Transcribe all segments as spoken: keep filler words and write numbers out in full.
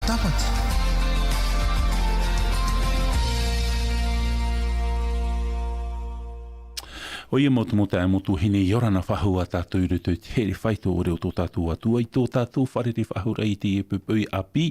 Tāpati. ʻOia mau te mau taeaʻe, mau tuahine, ʻia ora na faʻahou ā tātou i roto i te here faito ʻore o tō tātou Atua, i tō tātou fārerei faʻahou ra i teie poʻipoʻi ʻāpī.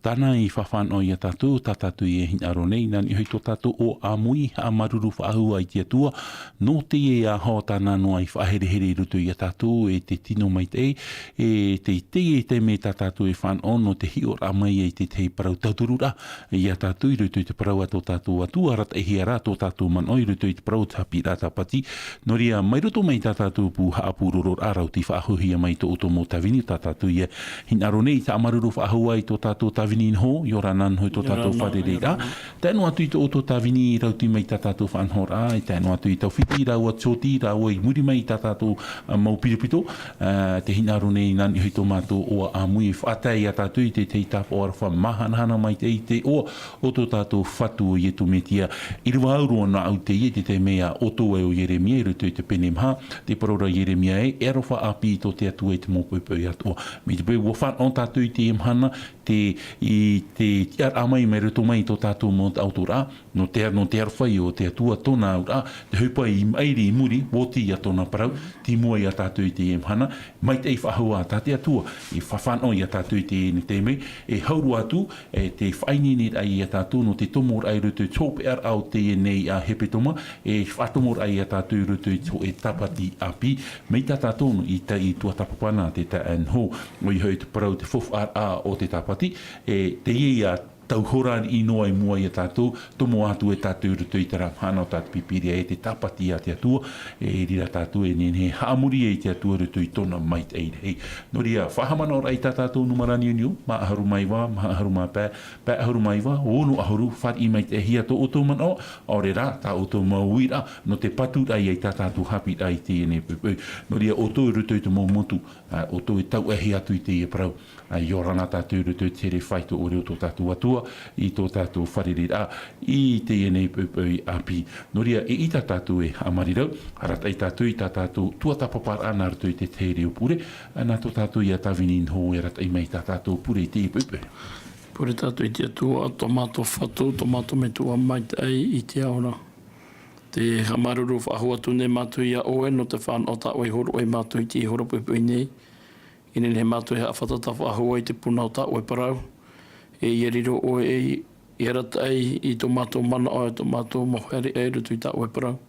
Tāna i faʻafānaʻo ia tātou, tā tātou e hinaʻaro nei, nā niʻa hoʻi tō tātou ʻoaʻa ʻāmui, haʻamāuruuru faʻahou ā i te Atua, nō teie ā hoʻi tāna noa i faʻaherehere i roto ia tātou, e te tino maitaʻi, e te, teie taime tā tātou e fānaʻo nō te hiʻoraʻa mai i te tahi parau tautururaʻa ia tātou i roto i te parau a tō tātou Atua, arataʻihia rā tō tātou manaʻo i roto i te parau o te haʻapiʻiraʻa Tāpati. Nō reira, mai roto mai tā tātou pū haʻapurororaʻa, rauti faʻahouhia mai tō ʻoutou mau tāvini, tā tātou ia hinaʻaro nei, haʻamāuruuru faʻahou ā i tō tātou tāvini noho, ʻia ora na noho i tō tātou fārereiraʻa. Tae noa atu i tō ʻoutou tāvini, rauti mai tā tātou faʻanahoraʻa, e tae noa atu i Taufiti rāua Tioti, rāua i muri mai i tā tātou, ā, mau pitopito, ā, te hinaʻaro nei nā niʻa hoʻi tō mātou ʻoaʻa ʻāmui e faʻatae ia tātou i te tahi tāpaʻo aroha māhanahana maitaʻi i te iʻoa o tō tātou Fatu ʻo Ietu Metia. ʻĪrava au roa nāʻu teie i te taime a ʻoutou ē ʻo Ieremia i roto i te pene maha, tē parau ra Ieremia ē, e aroha ʻāpī tō te Atua i te mau poʻipoʻi atoʻa. Mai te peu ʻua fānaʻo tātou i teie mahana, te, i te tiʻaraʻa mai, mai roto mai i tō tātou mau taʻotoraʻa, nō te, nō te aroha o te Atua tōna auraʻa, te ʻohipa i maʻiri i muri, ʻua oti ia tōna parau, tei mua ia tātou i teie mahana, maitaʻi faʻahou ā tā te Atua i faʻafānaʻo ia tātou i teie nei taime, e hau roa atu, e te faʻaineineraʻa ia tātou nō te tomoraʻa i roto i te hopeʻaraʻa o teie nei ā hepetoma, e faʻatomoraʻa ia tātou i roto i te hōʻē Tāpati ʻāpī, mai tā tātou i tae i tuatāpapa na te taeaʻe Noho, ʻoia hoʻi te parau te faufaʻaraʻa o te Tāpati, e teie ā tau hora riʻi noa i mua ia tātou, tomo atu e tātou i roto i terā mahana o tā te Pīpīria ē, te Tāpati a te Atua, e reira tātou e nehenehe e haʻamori ai i te Atua i roto i tōna maitaʻi rahi. Nō reira, faʻahaʻamanaʻoraʻa i tā tātou nūmera niuniu, maha ʻahuru mā iva, maha ʻahuru mā pae, pae ʻahuru mā iva, ono ʻahuru, fāriʻi maitaʻihia tō ʻoutou manaʻo, ʻaore rā, tā ʻoutou mau uiraʻa, nō te paturaʻa ia i tā tātou haʻapiʻiraʻa i teie nei poʻipoʻi. Nō reira, ʻoutou i roto i te mau motu, ā, ʻoutou e tauʻahi atu i teie parau. Ā, ʻia ora na tātou i roto i te here faito ʻore o tō tātou Atua, i tō tātou fārereiraʻa, i teie nei poʻipoʻi ʻāpī. Nō reira, eʻita tātou e haʻamāuruuru, arataʻi tātou i tā tātou tuatāpaparaʻa nā roto i te tahi reo pure, ā, nā tō tātou ia Tāvini Noho e arataʻi mai i tā tātou pure i teie poʻipoʻi. Pure tātou i te Atua, tō mātou Fatu, tō mātou Metua maitaʻi i te ao ra. Tē haʻamāuruuru faʻahou atu nei mātou ia ʻoe, nō te fānaʻo tā ʻoe i hōroʻa ia mātou i teie hora poʻipoʻi nei. ʻIa nehenehe mātou e haʻafātata faʻahou i te puna o tā ʻoe parau. E ʻia riro ʻoe e, e arataʻi i tō mātou manaʻo, e tō mātou mau haereʻa i roto i tā ʻoe parau.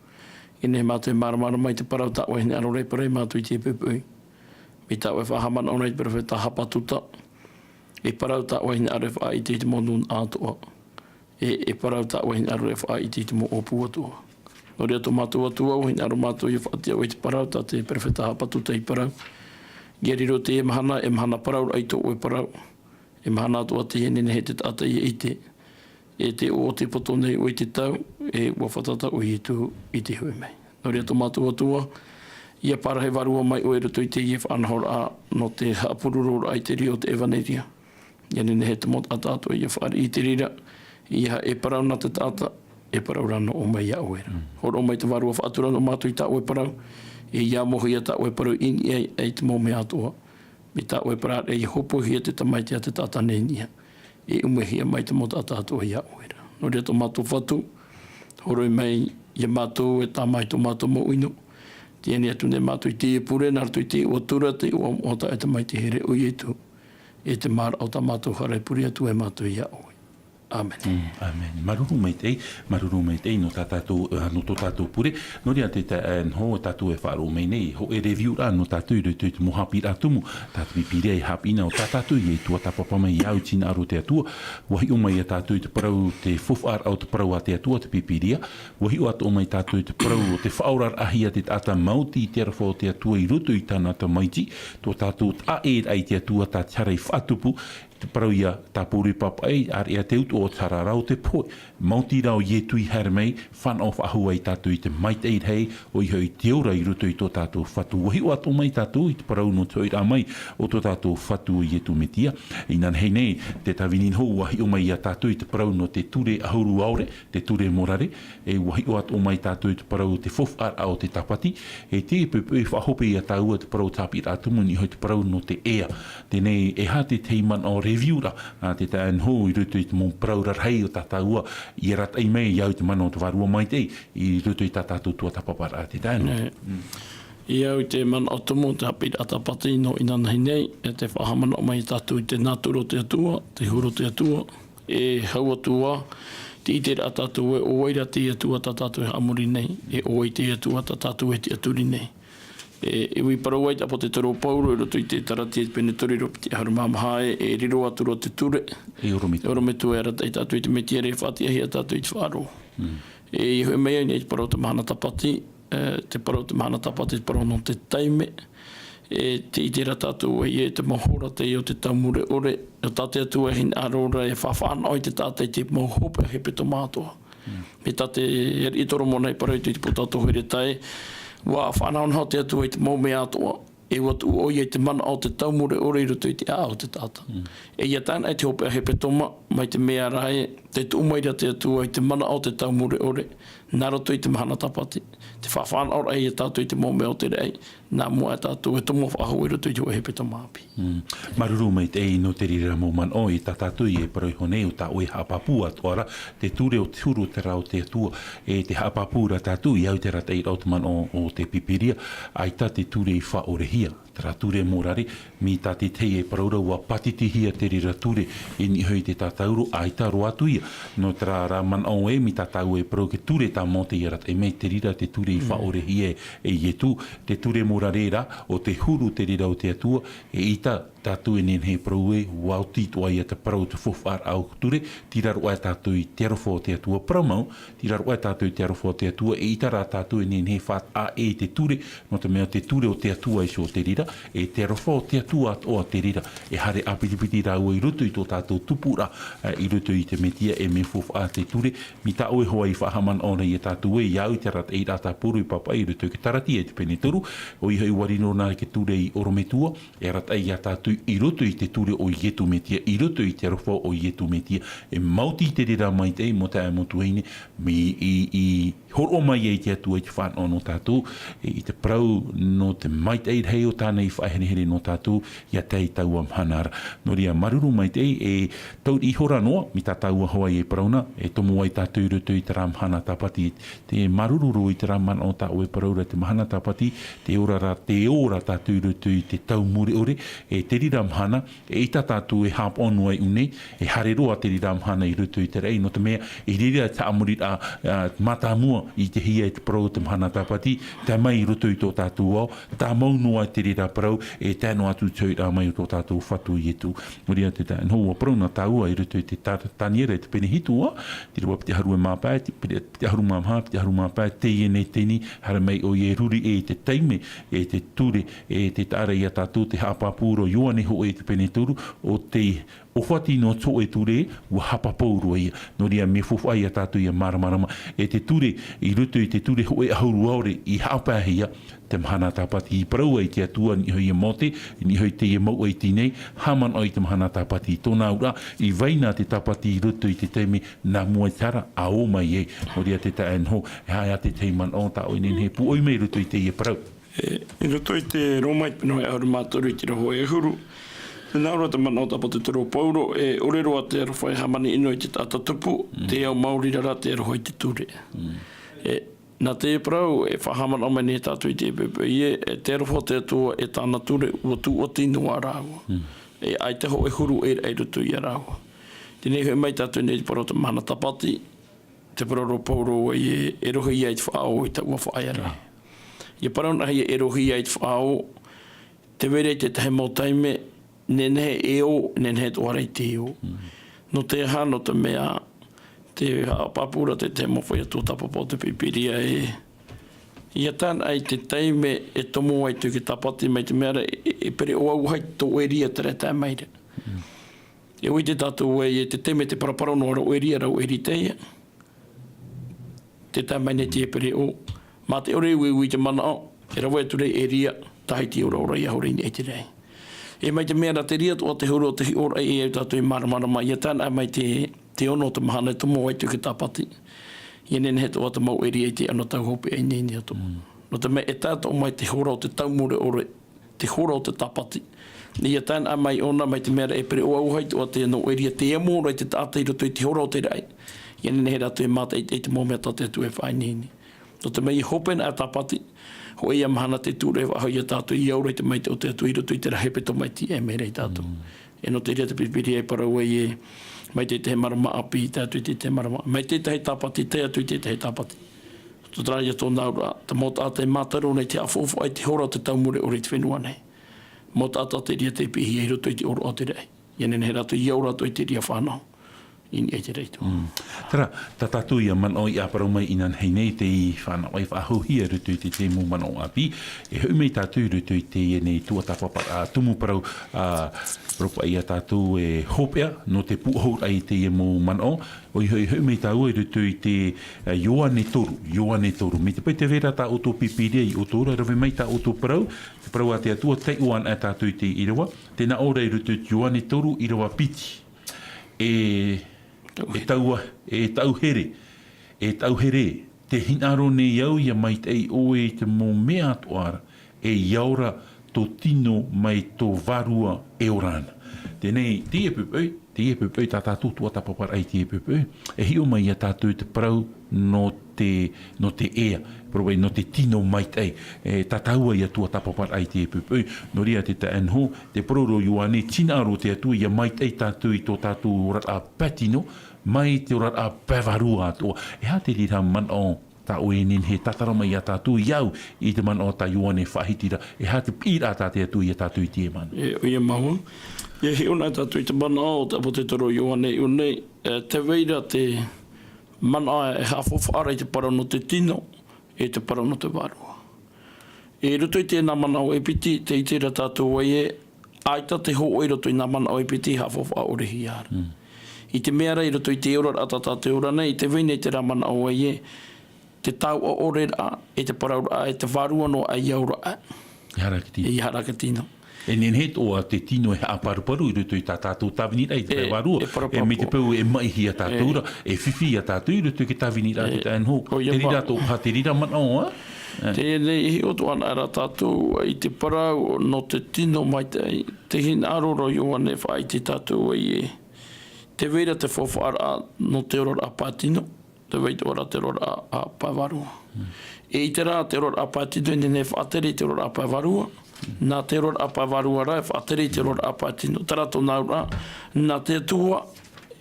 ʻIa nehenehe mātou e māramarama i te parau tā ʻoe hinaʻaro ra e parau ia mātou i teie poʻipoʻi. Mai tā ʻoe e faʻahaʻamanaʻo nei i te perofeta Hapatuta. E parau tā ʻoe hinaʻaro e faʻaʻite i te mau nūnaʻa atoʻa. E, e parau tā ʻoe hinaʻaro e faʻaʻite i te mau ʻōpū atoʻa. Nō reira tō mātou Atua, ʻua hinaʻaro mātou ʻia faʻatiʻa ʻoe i te parau tā te perofeta Hapatuta i parau. ʻIa riro teie mahana, e mahana parauraʻa i tō ʻoe parau. E mahana atoʻa tē nehenehe te taʻata ʻia ʻite. E tē ʻoʻote poto nei ʻoe i te tau, e ʻua fātata ʻo Ietu i te hoʻi mai. Nō reira tō mātou Atua, ʻia parahi vārua mai ʻoe i roto i teie faʻanahoraʻa nō te haʻapurororaʻa i te reo o te ʻevaneria. ʻIa nehenehe te mau taʻata atoʻa ʻia fāriʻi i te reira, ʻeiaha e parau nā te taʻata, e parau rā nō ʻō mai ia ʻoe ra. Mm. Hōroʻa mai te Vārua Faʻatura nō mātou i tā ʻoe parau, e ʻia moʻehia tā ʻoe parau i niʻa i te mau mea atoʻa. Mai tā ʻoe parau ē, ʻia hōpoihia te tamaiti a te taʻata nei i niʻa. E ʻumehia mai te mau taʻata atoʻa ia ʻoe ra. Nō reira tō mātou Fatu, hōroʻa mai ia mātou e tāmā i tō mātou mau ʻino. Tē ani atu nei mātou i teie pure, nā roto i te iʻoa tura, te iʻoa moʻa taʻata mai te here o Ietu. E te māraʻa o tā mātou hara e pure atu ai mātou ia ʻoe. ʻĀmene. Mm, ʻāmene. Māuruuru maitaʻi, māuruuru maitaʻi nō tā tātou, ā, nō tō tātou pure. Nō reira te ta-, ā, Noho, tātou e faʻaroʻo mai nei, hōʻē review ra nō tātou i roto i te mau haʻapiʻiraʻa tumu, tā te Pīpīria e haʻapiʻi na ʻo tā tātou e tuatāpapa mai i au i te hinaʻaro o te Atua. ʻUa hiʻo mai ia tātou i te parau, te faufaʻaraʻa o te parau a te Atua, te Pīpīria. ʻUa hiʻo atoʻa mai tātou i te parau o te faʻaoraraʻahia te taʻata maoti i te aroha o te Atua i roto i tāna tamaiti, tō tātou taʻa ʻēraʻa i te Atua tā te hara i faʻatupu, te parau ia tāpōuri papaʻi, ʻāreʻa te utuʻa o te hara rā ʻo te pohe. Maoti rā ʻo Ietu i haere mai, fānaʻo faʻahou ai tātou i te maitaʻi rahi, ʻoia hoʻi te ora i roto i tō tātou Fatu. ʻUa hiʻo atoʻa mai tātou i te parau nō te hoʻiraʻa mai o tō tātou Fatu ʻo Ietu Metia. Inanahi nei, te Tāvini Noho ʻua hiʻo mai ia tātou i te parau nō te ture ʻahuru ʻaore, te ture morare, e ʻua hiʻo atoʻa mai tātou i te parau o te faufaʻaraʻa o te Tāpati, e te poʻipoʻi faʻahope ia tāua te parau o te haʻapiʻiraʻa tumu i niʻa hoʻi te parau nō te ea. Teie nei, e aha te tahi manaʻo review ra, ā, te taeaʻe Noho i roto i te mau parau rarahi o tā tāua i arataʻi mai i au i te mana o te Vārua Maitaʻi i roto i tā tātou tuatāpaparaʻa, te taeaʻe Noho. I au i te manaʻo tumu te haʻapiʻiraʻa Tāpati nō inanahi nei, e te faʻahaʻamanaʻo mai tātou i te nātura o te Atua, te huru o te Atua, e hau atu ā, te ʻiteraʻa tātou e ʻo vai ra te Atua tā tātou e haʻamori nei, e ʻo vai te Atua tā tātou e tiʻaturi nei. E, e ui parau ai te ʻāpōsetolo Paulo i roto i te Taratia i te pene toru ʻīrava piti ʻahuru mā maha e, e riro atu ra te ture. E orometua. E orometua e arataʻi tātou i te Metia, e faʻatiʻahia tātou i te faʻaroʻo. E, i hoʻi mai ai nei te parau o te mahana Tāpati, e, te parau o te mahana Tāpati, te parau nō te taime. E, te ʻiteraʻa tātou e, e te mau hora teie o te tau mure ʻore, o tā te Atua e hinaʻaro ra e faʻafānaʻo i te taʻata i te mau hopeʻa hepetoma atoʻa. Mai tā te ariʻi Toromona i parau i te pō tātou here tae, ua faʻanahonaho te Atua i te mau mea atoʻa, e ua tuʻu ʻoia i te manaʻo o te tau mure ʻore i roto i te ʻāʻau o te taʻata. E ia tāna i te hopeʻa hepetoma, mai te mea ra e, te tuʻu mai ra te Atua i te manaʻo o te tau mure ʻore, nā roto i te mahana Tāpati, te faʻafānaʻoraʻa ia tātou i te mau mea o te raʻi, nā mua e tātou e tomo faʻahou i roto i te hepetoma ʻāpī. Māuruuru maitaʻi nō te reira mau manaʻo, e tā tātou e parau iho nei, ʻo tā ʻoe haʻapāpū atoʻa ra, te ture o te huru o te rā o te Atua, e te haʻapāpū ra tātou i au i te arataʻiraʻa o te manaʻo o te Pīpīria, ʻaita te ture i faʻaʻorehia, terā ture mōrare, mai tā te tahi e parau ra ua pātitihia te reira ture i niʻa iho i te tātauro, ʻaita roa atu ia. Nō terā rā manaʻo ē, mai tā tāua e parau te ture tā Mōte i arataʻi mai, te reira te ture i faʻaʻorehia e, e Ietu, te ture mōrare ra, ʻo te huru te reira o te Atua, eʻita tātou e nehenehe e parau ē, ua oti atoʻa ia te parau o te faufaʻaraʻa o te ture, tei raro aʻe tātou i te aroha o te Atua parau mau, tei raro aʻe tātou i te aroha o te Atua, eʻita rā tātou e nehenehe e faʻataʻa ʻē i te ture, nō te mea te ture o te Atua iho te reira, e te aroha o te Atua atoʻa te reira, e haere ʻāpitipiti rāua i roto i tō tātou tupuraʻa, ā, i roto i te Metia, e mea faufaʻa te ture, mai tā ʻoe hoʻi i faʻahaʻamanaʻo ra ia tātou ē, i au i te arataʻiraʻa tā Paulo i pāpaʻi i roto i te Taratia i te pene toru, ʻoia hoʻi ua riro na te ture i orometua, e arataʻi ia tātou i roto i te ture o Ietu Metia, i roto i te aroha o Ietu Metia. E maoti te reira maitaʻi, mau taeaʻe, mau tuahine, mai i, i hōroʻa mai ai te Atua i te fānaʻo nō tātou, e, i te parau nō te maitaʻi rahi o tāna i faʻaherehere nō tātou, ia tae i taua mahana ra. Nō reira, māuruuru maitaʻi, e tauturu ihora noa, mai tā tāua hoʻi e parau na, e tomo ai tātou i roto i terā mahana Tāpati, te māuruuru roa i terā manaʻo tā ʻoe e parau ra te mahana Tāpati, te ora ra, te ora tātou i roto i te tau mure ʻore, e te reira mahana, eʻita tātou e haʻapaʻo noa i ʻō nei, e haere roa te reira mahana i roto i te raʻi, nō te mea, i reira te haʻamoriraʻa, ā, mātāmua i te hia i te parau o te mahana Tāpati, tae mai i roto i tō tātou ao, tāmau noa te reira parau, e tae noa atu te hoʻiraʻa mai o tō tātou Fatu Ietu. Nō reira te taeaʻe Noho, ua parau na tāua i roto i te Tā-, Taniera i te pene hitu, ā, te ʻīrava piti ʻahuru e mā pae, te pene piti ʻahuru mā maha, piti ʻahuru mā pae, teie nei teie, haere mai ʻoia e ruri ʻē i te taime, e te ture, e te taʻa ra ia tātou, te haʻapāpū ra ʻo Ioane hoʻi i te pene toru, ʻo tē ʻōfati noa te hōʻē ture, ua haʻapāpū roa ia. Nō reira, mea faufaʻa ia tātou ʻia māramarama, e te ture, i roto i te ture hōʻē ʻahuru ʻaore i haʻapaehia, te mahana Tāpati i parau ai te Atua i niʻa iho ia Mōte, i niʻa iho i teie mau ʻaiti nei, haʻamanaʻo i te mahana Tāpati i tōna auraʻa, i vai na te Tāpati i roto i te taime nā mua i te hara, ʻa ō mai ai. Nō reira te taeaʻe Noho, e aha te tahi manaʻo tā ʻoe e nehenehe e pūʻoi mai i roto i teie parau? E, i roto i te Roma i te pene ʻahuru mā toru i te ʻīrava e ʻahuru, tē nā ʻō ra te manaʻo o te ʻāpōsetolo Paulo, e ʻore roa te aroha e hāmani ʻino i te taʻata tupu, tē au maori ra te aroha i te ture. E, nā te parau, e faʻahaʻamanaʻo mai nei tātou i te poʻipoʻi ē, e te aroha o te Atua e tāna ture, ua tuʻati noa rāua. E ʻaita hōʻē huru ʻē i roto ia rāua. Teie nei hoʻi mai tātou nei te parau o te mahana Tāpati, te parau ra Paulo ē, e rohi ia i te faʻaō i taua faʻaea ra. ʻIa parau na ia e rohi ia i te faʻaō, tē vai ra i te tahi mau taime, nehenehe e ō, nehenehe atoʻa ra i te ō. Nō te aha, nō te mea, tē haʻapāpū ra te tahi mau feiā tuatāpapa o te Pīpīria ē, ʻia tāna i te taime e tomo ai te Tāpati mai te mea ra, e, e pereʻoʻo au hoʻi tō ʻēria terā e tae mai ra. E ʻite tātou ē, i te taime tē paraparau noa ra ʻo ʻēria ra ʻo ʻēria teie. Tē tae mai nei te pereʻoʻo. Mā te ʻore e uiui i te manaʻo, e rave atu ra ʻēria, tāhiti ora ora ia hoʻi i niʻa i te raʻi. E mai te mea ra te reira atoʻa te huru o te hiʻoraʻa e au tātou e māramarama, ʻia tāna mai te, te ono o te mahana e tomo ai te Tāpati. ʻIa nehenehe atoʻa te mau ʻēria i te anotau hopeʻa i niʻa i niʻa atoʻa. Nō te mea e tae atoʻa mai te hora o te tau mure ʻore, te hora o te Tāpati. Ia tae noa mai ʻōna, mai te mea ra e pereʻoʻa ʻoaʻoa atu ā te nō ʻēria te amo ra i te taʻata i roto i te hora o te raʻi. Ia nehenehe rātou e mātaʻitaʻi i te mau mea tā te Atua e faʻaineinei. Nō te mea e hope ana ā tāpati, hōʻē ia mahana te tūraʻi e faʻahoʻi ia tātou i aura i te maitaʻi o te Atua i roto i terā hepetoma e tiʻa mai ra ia tātou. Mm. E nō te reira te Pīpīria e parau ai ē, mai te tahi marama ʻāpī, tae atu i te tahi marama, mai te tahi tāpati, tae atu i te tahi tāpati. Tō terā ia tōna auraʻa, te mau taʻata e mātaro nei te haʻafaufaʻa i te hora o te tau mure ʻore i te fenua nei. Mau taʻata te reira tei piʻihia i roto i te ʻōroʻa o te raʻi. Ia nehenehe rātou i aura atu i te reira fānau. I niʻa i te reira. Mm. Terā, tā tātou ia manaʻo i ʻāparau mai inanahi nei, tei fānaʻo ai faʻahouhia i roto i te, te mau manaʻo ʻāpī. E hoʻi mai tātou i roto i teie nei tuatāpaparaʻa tumu parau, ā, parau paʻi ia tātou e hopeʻa, nō te pūʻohuraʻa i teie mau manaʻo, ʻoia hoʻi, hoʻi mai tāua i roto i te, ā, Ioane toru, Ioane toru. Mai te pae tē vai ra tā ʻoutou Pīpīria ia ʻoutou ra, rave mai tā ʻoutou parau, te parau a te Atua, taiʻo anaʻe tātou i te ʻīrava, tē nā ʻō ra i roto i te Ioane toru, ʻīrava piti. E, e tau, e tau here, e tau here, tē hinaʻaro nei au ʻia maitaʻi ʻoe i te mau mea atoʻa ra, e ʻia ora tō tino mai tō vārua e ora ana. Teie, teie poʻipoʻi, teie poʻipoʻi tā tātou tuatāpaparaʻa i teie poʻipoʻi, e hiʻo mai ia tātou i te parau nō te, nō te ea, parau paʻi nō te tino maitaʻi, e, tā tāua ia tuatāpaparaʻa i teie poʻipoʻi, nō reira te taeaʻe, te parau ra ʻo Ioane, tē hinaʻaro te Atua ʻia maitaʻi tātou i tō tātou oraraʻa pae tino, mai te oraraʻa pae vārua atoʻa. E aha te reira manaʻo tā ʻoe e nehenehe e tātara mai ia tātou, ia au, i te manaʻo tā Ioane faʻahiti ra, e aha te piʻiraʻa tā te Atua ia tātou i teie mahana? E, ʻoia mau. Ia hiʻo na tātou i te manaʻo o te ʻāpōsetolo Ioane i ʻō nei, e, tē vai ra te manaʻo e haʻafaufaʻa ra i te parau nō te tino, e te parau nō te vārua. I roto i teie nā manaʻo e piti, tē ʻite ra tātou ē, ʻaita te hōʻē i roto i nā manaʻo e piti e haʻafaufaʻa ʻore hia ra. Mm. I te mea ra i roto i te oraraʻa tā tātou e ora nei, tē vai nei terā manaʻo ē, te taoʻa ʻore ra, e te parau ra, e te vārua noa ʻia ora. E harakiti. E harakiti nō. E nehenehe atoʻa te tino e haʻaparuparu i roto i tā tātou tāviniraʻa i te pae vārua. E, e paruparu. E mai te peu e maʻihia tātou ra, e fifi ia tātou i roto i te tāviniraʻa te taeaʻe. ʻOia mau. Te reira atoʻa, te reira manaʻo, ā? E. Teie nei, e hiʻo atoʻa ana ra tātou i te parau nō te tino maitaʻi, tē hinaʻaro ra ʻo Ioane e faʻaʻite ia tātou ē, tē vai ra te faufaʻaraʻa nō te oraraʻa pae tino, tē vai atoʻa ra te oraraʻa, ā, pae vārua. Mm. E ʻite ra te oraraʻa pae tino e nehenehe e faʻatere i te oraraʻa pae vārua. Mm. Nā te oraraʻa pae vārua ra e faʻatere i te oraraʻa pae tino. Terā tōna auraʻa, nā te Atua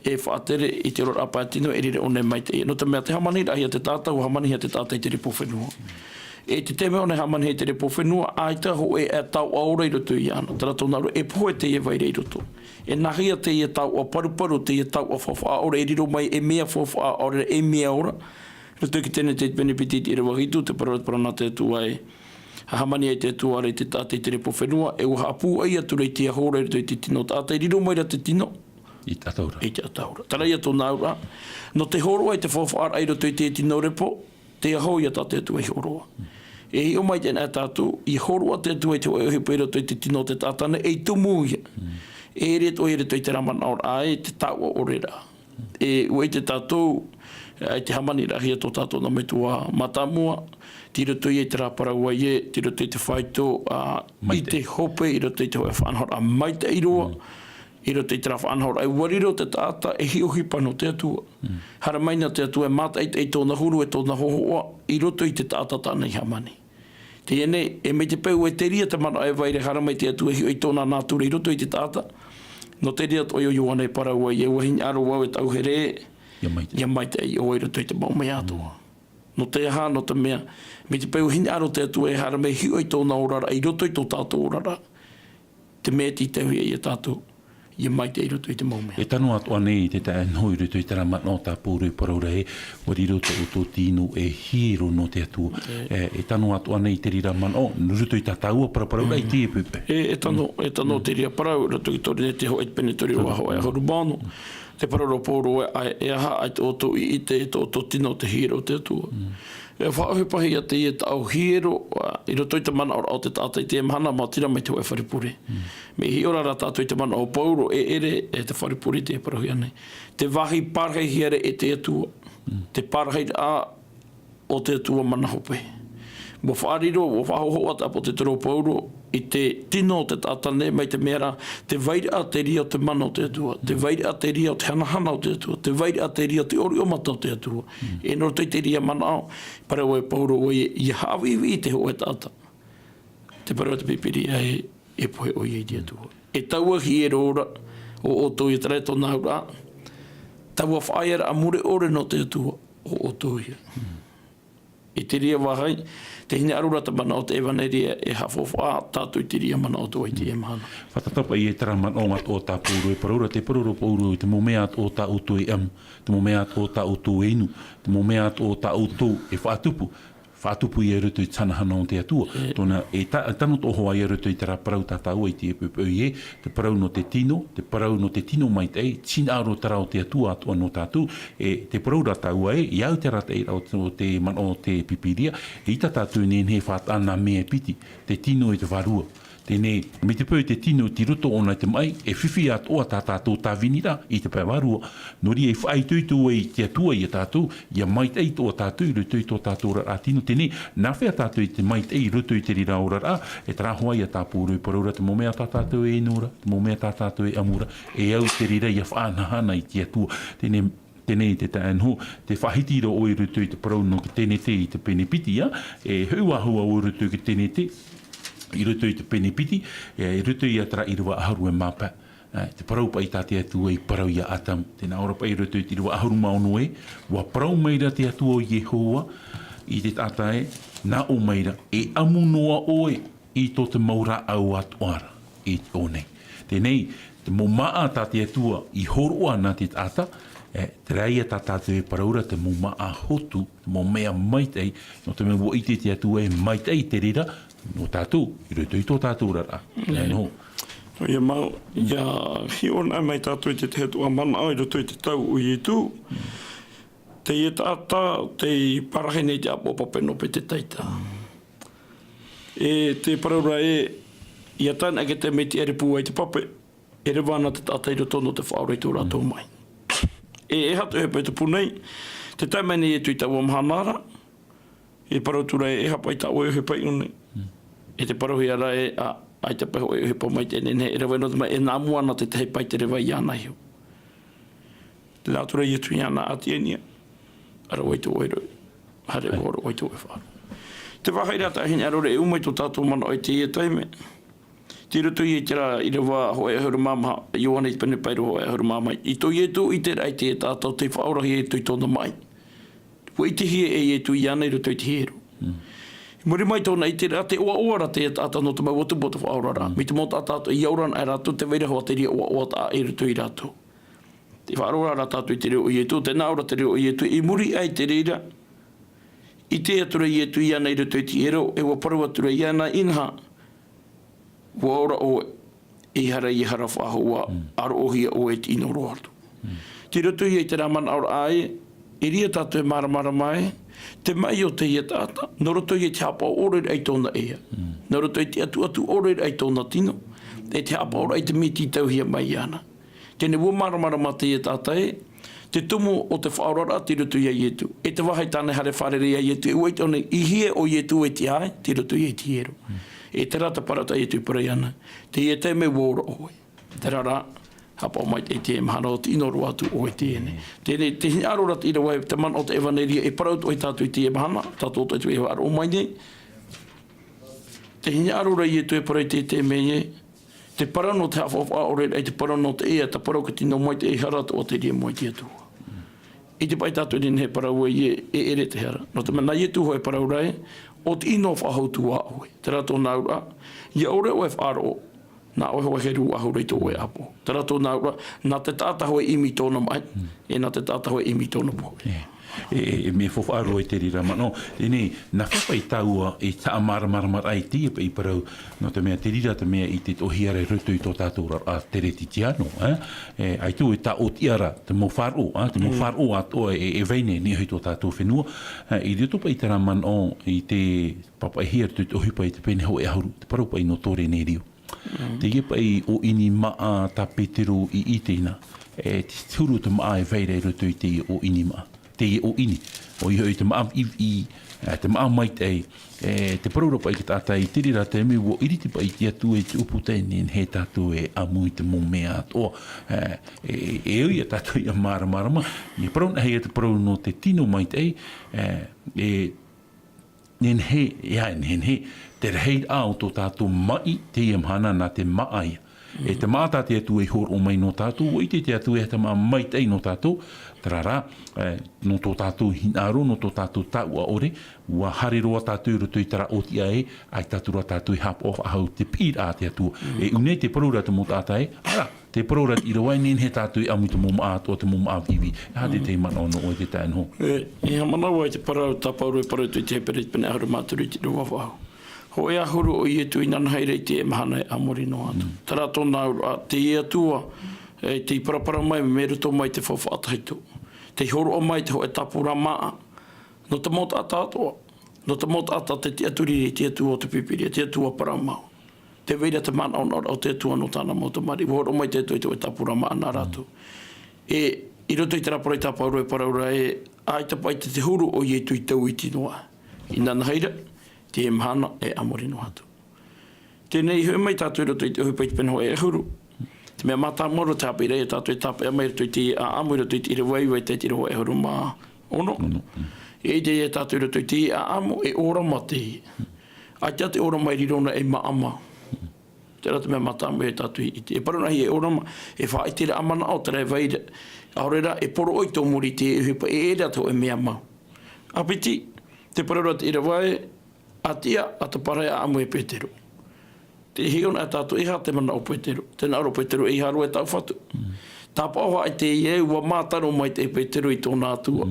e faʻatere i te oraraʻa pae tino e riro ʻōna e maitaʻi. Nō te mea tē hāmaniraʻahia te taʻata, ʻua hāmanihia te taʻata i te repo fenua. E te taime ʻōna e hāmanihia i te repo fenua, ʻaita hōʻē e taoʻa ora i roto iāna. Terā tōna auraʻa, e pohe teie e vai ra i roto. E nāhea teie taoʻa paruparu, teie taoʻa faufaʻa ʻore e riro mai ei mea faufaʻa ʻore, ei mea ora. Roto i te Tenete i te pene piti i te ʻīrava hitu, te parau, te parau nā te Atua ē, hāmani ai te Atua ra i te taʻata i te repo fenua, e ʻua haʻapūai atu ra i te aho ra i roto i te tino o te taʻata, e riro mai ra te tino. I te ʻatau ra. I te ʻatau ra. Terā ia tōna auraʻa. Nō te hōroʻa i te faufaʻaraʻa i roto i te tino repo, te aho ia tā te Atua i hōroʻa. E hiʻo mai teie nei tātou, ʻia hōroʻa te Atua i te hōʻē ʻohipa i roto i te tino o te taʻata nei, ei tumu ia. Mm. E ʻere atoʻa i roto i terā manaʻoraʻa ē, te taoʻa ʻore ra. E ʻua ʻite tātou, ā, i te hāmaniraʻahia tō tātou nā metua mātāmua, tei roto ia i terā parau ē, tei roto i te faito, ā, i te hope, i roto i te hōʻē faʻanahoraʻa maitaʻi roa, mm, i roto i terā faʻanahoraʻa, ʻua riro te taʻata ei ʻohipa nō te Atua. Mm. Haere mai na te Atua e mātaʻitaʻi i tōna huru, e tōna hōhoʻa, i roto i te taʻata tāna i hāmani. Teie nei, e mai te peu e terā te manaʻo e vai ra, haere mai te Atua e hiʻo i tōna nātura i roto i te taʻata. Nō te reira atoʻa ʻo Ioane e parau ai, e ʻua hinaʻaro vau e tauhere, ʻia maitaʻi, ʻia maitaʻi ʻoe i roto i te mau mea atoʻa. Mm. Nō te aha, nō te mea, mai te peu e hinaʻaro te Atua e haere mai e hiʻo i tōna oraraʻa i roto i tō tātou oraraʻa. Te mea e tītauhia ia tātou, ʻia maitaʻi i roto i te mau mea. E tano atoʻa nei te taeaʻe Noho i roto i terā manaʻo tā Pauro e parau ra ē, ʻua riro tō ʻoutou tino ei hiero nō te Atua. E. E, e tano atoʻa nei te reira manaʻo, nō roto i tā tāua paraparau ra i teie poʻipoʻi. E, e tano, mm, e tano, mm, te reira parau, roto i te Korinete hōʻē pene toru ʻīrava hōʻē ʻahuru mā ono. Te parau ra Pauro ē, e aha, ʻaita ʻoutou i ʻite, tō ʻoutou tino te hiero o te Atua. Mm. E faʻaʻohipahia teie taʻu hiero, ā, i roto i te manaʻoraʻa o te taʻata i teie mahana, maoti rā mai te hōʻē fare pure. Mm. Mea hiʻo ra tātou i te manaʻo o Pauro, e ʻere, e te fare pure tē parauhia nei. Te vāhi pārahihia ra e te Atua. Mm. Te pārahiraʻa o te Atua mana hope. Ua faʻariro, ua faʻahoʻohoʻo atu ʻa Peteru Paulo i te tino o te taʻata nei, mai te mea ra, te vairaʻa terā o te mana o te Atua, te vairaʻa terā o te hanahana o te Atua, te vairaʻa terā o te ʻoriʻo mata o te Atua. E nō roto i terā manaʻo, parau e Paulo ē, ia haʻaviʻiviʻi te hōʻē taʻata. Te parau a te Pīpīria ē, e pohe ʻoia i te Atua. E taua hiero ra, ʻo ʻoutou ia, terā tōna auraʻa, taua faʻaearaʻa mure ʻore nō te Atua, ʻo ʻoutou ia. I terā vāhi, tē hinaʻaro ra te manaʻo o te ʻevaneria e haʻafaufaʻa tātou i terā manaʻo atoʻa i teie mahana. Fātata paʻi e terā manaʻo atoʻa tā Paulo e parau ra, tē parau ra Paulo i te mau mea atoʻa tā ʻoutou e ʻamu, te mau mea atoʻa tā ʻoutou e inu, te mau mea atoʻa tā ʻoutou e faʻatupu, faʻatupu ia i roto i te hanahana o te Atua. Tōna, e ta-, e tano atoʻa hoʻi ia i roto i terā parau tā tāua i te poʻipoʻi ē, te parau nō te tino, te parau nō te tino maitaʻi, te hinaʻaro terā o te Atua atoʻa nō tātou, e te parau ra tāua ē, ia au te arataʻiraʻa o te, o te manaʻo o te Pīpīria, e ʻaita tātou e nehenehe e faʻataʻa nā mea e piti, te tino e te vārua. Teie nei, mai te peu te tino tei roto ʻōna i te maʻi, e fifi atoʻa tā tātou tāviniraʻa i te pae vārua. Nō reira e faʻaitoito ai te Atua ia tātou, ia maitaʻi atoʻa tātou i roto i tō tātou oraraʻa tino. Teie nei, nā hea tātou e maitaʻi i roto i te reira oraraʻa, e terā hoʻi ia tā Paulo e parau ra, te mau mea tā tātou e inu ra, te mau mea tā tātou e ʻamu ra, e au te reira ia faʻahanahana i te Atua. Teie nei, teie nei te taeaʻe Noho, tē faʻahiti ra ʻoe i roto i te parau nō te tēnete i te pene piti, ā, e hoʻi vau ā i roto i te tēnete, i roto i te pene piti, e, i roto ia terā ʻīrava ʻahuru e mā pae. Ā, te parau paʻi tā te Atua i parau ia Atamu. Tē nā ʻō ra paʻi i roto i te ʻīrava ʻahuru mā ono ē, ʻua parau maira te Atua ʻo Iehova i te taʻata ē, nā ʻō maira, e ʻamu noa ʻoe i tō te mau rāʻau atoʻa ra i te ʻō nei. Teie nei, te mau māʻa tā te Atua i hōroʻa nā te taʻata, e, terā ia tā tātou e parau ra te mau māʻa hotu, te mau mea maitaʻi, nō te mea ʻua ʻite te Atua e maitaʻi te reira nō tātou, i roto i tō tātou oraraʻa. Ia noho. Ia mau, ia hiʻo anaʻe mai tātou i te tahi atu manaʻo i roto i te tau o Ietu. Teie taʻata, tei parahi nei te ʻāpoʻo pape nō Petetaita. E te parau ra ē, ia tae noa ake te mea i te ʻere pūai te pape, e reva ana te taʻata i roto nō te faʻaora i tō rātou maʻi. E, e aha te ʻohipa i tupu nei, tē tae mai nei Ietu i taua mahana ra, e parau atu ra ē, e aha paʻi tā ʻoe ʻohipa i ʻō nei. E te parauhia ra ē, ā, ʻaita paʻi hōʻē ʻohipa maitaʻi e nehenehe e reva, nō te mea e nā mua ana te tahi pae tē reva iāna iho. Tē nā atu ra Ietu iāna, ʻa Ietu, ʻa rāua i tō ʻoe roʻi, haere ʻoe, ʻoe i tō ʻoe faʻaroʻo. Te vāhi ra tā hinaʻaro ra e ʻuma i tō tātou manaʻo i teie taime. Tei roto ia i terā ʻīrava hōʻē ʻahuru mā maha, Ioane i te pene pae ra hōʻē ʻahuru mā maha. I tō Ietu i terā i te taʻata tei faʻaorahia i roto i tōna maʻi. ʻUa ʻitehia e Ietu iāna i roto i te hiero. I muri mai tōna ʻiteraʻa, tē ʻoaʻoa ra te taʻata nō te mau atu mau te faʻaoraraʻa. Mai te mau taʻata i ora ana e rātou, tē vai ra hoʻi te reira ʻoaʻoa taʻa i roto ia rātou. Tē faʻaroʻo ra tātou i te reo o Ietu, tē nā ʻō ra te reo o Ietu, i muri aʻe i te reira, ʻite atu ra Ietu iāna i roto i te hiero, e ʻua parau atu ra iāna, inaha, ʻua ora ʻoe, ʻeiaha ra ia hara faʻahou, ʻa roʻohia ʻoe i te ʻino roa atu. Tei roto ia i terā manaʻoraʻa ē, e riro tātou e māramarama ē, te maʻi o teie taʻata, nō roto ia i te haʻapaʻo ʻore raʻa i tōna ea. Nō roto i te ʻatuʻatu ʻore raʻa i tōna tino, e te haʻapaʻoraʻa i te mea tītauhia mai iāna. Teie nei ʻua māramarama teie taʻata ē, te tumu o te faʻaoraraʻa tei roto ia Ietu. E te vāhi tāna e haere fārerei ia Ietu, e ʻua ʻite ʻōna i hea ʻo Ietu e tiʻa ai, tei roto ia i te hiero. E terā te parau tā Ietu i parau iāna, teie taime ʻua ora ʻoe. Terā rā, haʻapaʻo maitaʻi i teie mahana ʻo te ʻino roa atu ʻoe i teie nei. Teie nei, tē hinaʻaro ra te ʻīrava, te manaʻo o te ʻevaneria e parau atoʻa ia tātou i teie mahana, tātou atoʻa e faʻaroʻo mai nei. Tē hinaʻaro ra Ietu e parau i te, te mea ē, te parau nō te haʻafaʻafaʻa ʻore raʻa, te parau nō te ea, te parau ka tino maitaʻi, e hara atoʻa te reira mai te Atua. ʻIte paʻi tātou e nehenehe e parau ē, e ʻere te hara. Nō te mea nā Ietu hoʻi e parau ra ē, ʻo te ʻino faʻahou atu ā ʻoe. Terā tōna auraʻa, ʻia ʻore ʻoe e faʻaroʻo, nā ʻoe hoʻi e heru faʻahou ra i tō ʻoe ʻāpoʻo. Terā tōna auraʻa, nā te taʻata hoʻi e ʻimi i tōna maʻi, e nā te taʻata hoʻi e ʻimi i tōna pohe. E, e, e mea faufaʻa roa i te reira manaʻo. Teie nei, nā hea paʻi tāua e haʻamāramarama ai i teie paʻi parau, nō te mea te reira te mea i te toʻohia ra i roto i tō tātou oraraʻa teretitiano, ē? E, ʻaita e tāʻōtiʻa ra te mau faʻaroʻo, ā, te mau faʻaroʻo atoʻa e, e vai nei i niʻa i tō tātou fenua, ē, i roto paʻi i terā manaʻo i te pāpaʻihia i roto i te ʻohipa i te pene hōʻē ʻahuru, te parau paʻi nō Kōrenerio. Teie paʻi ʻōʻini māʻa tā Petero i ʻite na, e te huru te māʻa e vai ra i roto i teie ʻōʻini māʻa. Teie ʻōʻini, ʻoia hoʻi te māʻa viʻiviʻi, Te maʻa maitaʻi, e, te parau ra paʻi te taʻata i te reira taime, ʻua ʻiriti paʻi te Atua i te ʻūputa e nehenehe tātou e ʻamu i te mau mea atoʻa. E, e, e ʻoi ia tātou ʻia māramarama, ʻia parau na hei te parau nō te tino maitaʻi, e, e, nehenehe, e, e nehenehe, te rahiraʻa o tō tātou maʻi teie mahana nā te maʻa ia. E te maʻa tā te Atua i hōroʻa mai nō tātou, ʻua ʻite te Atua e te maʻa maitaʻi nō tātou, terā rā, e, nō tō tātou hinaʻaro, nō tō tātou taʻua ʻore, ʻua haere roa tātou i roto i terā ʻōtiʻa ē, ʻaita atu rā tātou e haʻapaʻo faʻahou te piʻiraʻa a te Atua. E ʻū nei te parau ra te mau taʻata ē, ʻaore rā, te parau ra te ʻīrava ē, nehenehe tātou e ʻamu i te mau maʻa atoʻa, te mau maʻa viʻiviʻi, e aha te tahi manaʻo nō ʻoe i te tae noa? E, e haʻamanaʻo vau i te parau, tā Pauro e parau atu i te Hepera pene ʻahuru mā toru i te ʻīrava vaʻu. Hōʻē ā huru ʻoia i tū, inanahi ra i teie mahana e a muri noa atu. Terā tōna auraʻa, teie Atua, e, tei paraparau mai, mai roto mai te faufaʻa tahito. Tei hōroʻa mai te hōʻē tāpura maʻa. Nō te mau taʻata atoʻa. Nō te mau taʻata tē tiʻaturi ra i te Atua o te Pīpīria, te Atua parau mau. Tē vai ra te manaʻonaʻoraʻa o te Atua nō tāna mau tamariʻi. ʻUa hōroʻa mai te Atua i te hōʻē tāpura maʻa nā rātou. E, i roto i terā parau tā Pauro e parau ra ē, ʻaita paʻi te, te huru ʻoia i tū i tauiti noa. Inanahi ra, teie mahana e a muri noa atu. Teie nei, hoʻi mai tātou i roto i te ʻohipa i te pene hōʻē ʻahuru. Te mea mātāmua roa te haʻapiʻiraʻa ia tātou e tāpeʻa mai i roto i te ʻāʻamu, i roto i te ʻīrava iva i te ʻīrava ʻahuru mā ono. Ono, mm. E ʻite ia tātou i roto i te ʻāʻamu, e ʻōrama teie. ʻAita te ʻōrama e riro na ei māʻa mau. Terā te mea mātāmua ia tātou i ʻite. E parau na hia e ʻōrama, e faʻaʻiteraʻa manaʻo terā e vai ra. ʻAore rā, e poroʻi tō muri i te ʻohipa, e ʻere atu e mea mau. ʻA piti, te parau ra te ʻīrava ē, ʻa tiʻa, ʻa te parau e ʻāʻamu e Petero. Te hiʻo na tātou, e aha te manaʻo o Petero. Tē nā ʻō ra Petero, ʻeiaha roa e taʻu fatu. Tāpaʻo hoʻi teie, ʻua mātaro maitaʻi Petero i tōna Atua.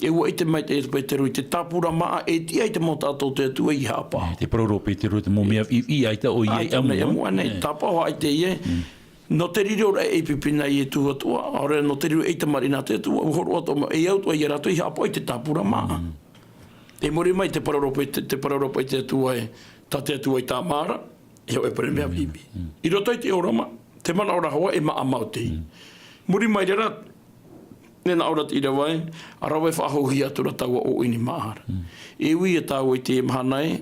E ʻua ʻite maitaʻi Petero i te tāpura maʻa e tiʻa ai te mau taʻata o te Atua i haʻapaʻo. E, te parau ra Petero, te mau mea viʻiviʻi ʻaita ʻoia i ʻamu. ʻAita ʻoia i ʻamu, ʻa nei, tāpaʻo hoʻi teie. Nō te riro ra e pīpīna Ietu Atua, ʻaore rā nō te riro ei tamariʻi nā te Atua, ʻua hōroʻa atoʻa mai, e au atoʻa ia rātou i haʻapaʻo i te tāpura maʻa. I muri mai te parau ra paʻi te, te parau ra paʻi te Atua ē, tā te Atua i tāmā ra, e hōʻē paʻi mea viʻiviʻi. I roto i te ʻōrama, te manaʻo ra hoʻi e māʻa mau teie. Muri mai ra, e nā ʻō ra te ʻīrava ē, ʻa rave faʻahouhia atu ra taua ʻōʻini māʻa ra. E ui ia tāua i teie mahana ē,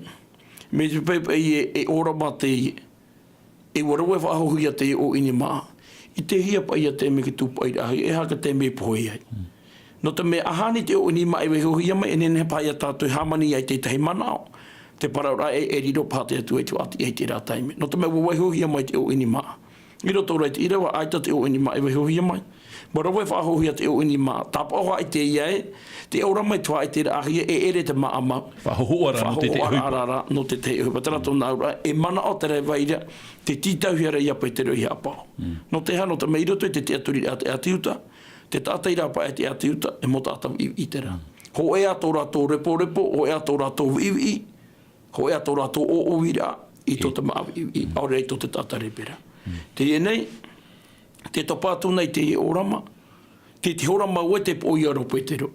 mai te peu paʻi e, e ʻōrama teie, e ʻua rave faʻahouhia teie ʻōʻini māʻa. ʻItehia paʻi ia te mea i te tūpaʻiraʻahia, e aha te mea e pohe ai. Nō te mea ʻaita te ʻōʻini māʻa e vaihohia mai, e nehenehe paha ia tātou e hāmani ai i te tahi manaʻo. Te parau ra ē, e riro paha te Atua i te faʻatiʻa i terā taime. Nō te mea ʻua vaihohia mai te ʻōʻini māʻa. I roto rā i te ʻīrava, ʻaita te ʻōʻini māʻa e vaihohia mai. ʻUa rave faʻahouhia te ʻōʻini māʻa. Tāpaʻo hoʻi teie ē, tē ʻōrama i te faʻaʻiteraʻahia, e ʻere te māʻa mau. Faʻahohoʻaraʻa nō te tahi ʻohipa. Faʻahohoʻaraʻa nō te tahi ʻohipa. Terā tōna auraʻa, e manaʻo terā e vai ra, te tītauhia ra ia Petero i haʻapaʻo. Nō te aha, nō te mea i roto i te tiʻaturiraʻa a te ʻĀti Iuta, te taʻata i rāpae i te ʻĀti Iuta, e mau taʻata viʻiviʻi terā. Hōʻē ā tō rātou reporepo, hōʻē ā tō rātou viʻiviʻi, hōʻē ā tō rātou ʻōʻōviraʻa i tō te māʻa viʻiviʻi, ʻaore rā i tō te taʻata lepera. Teie nei, tē topa atu nei teie ʻōrama, tē, tē hora mau ai te poʻiara o Petero.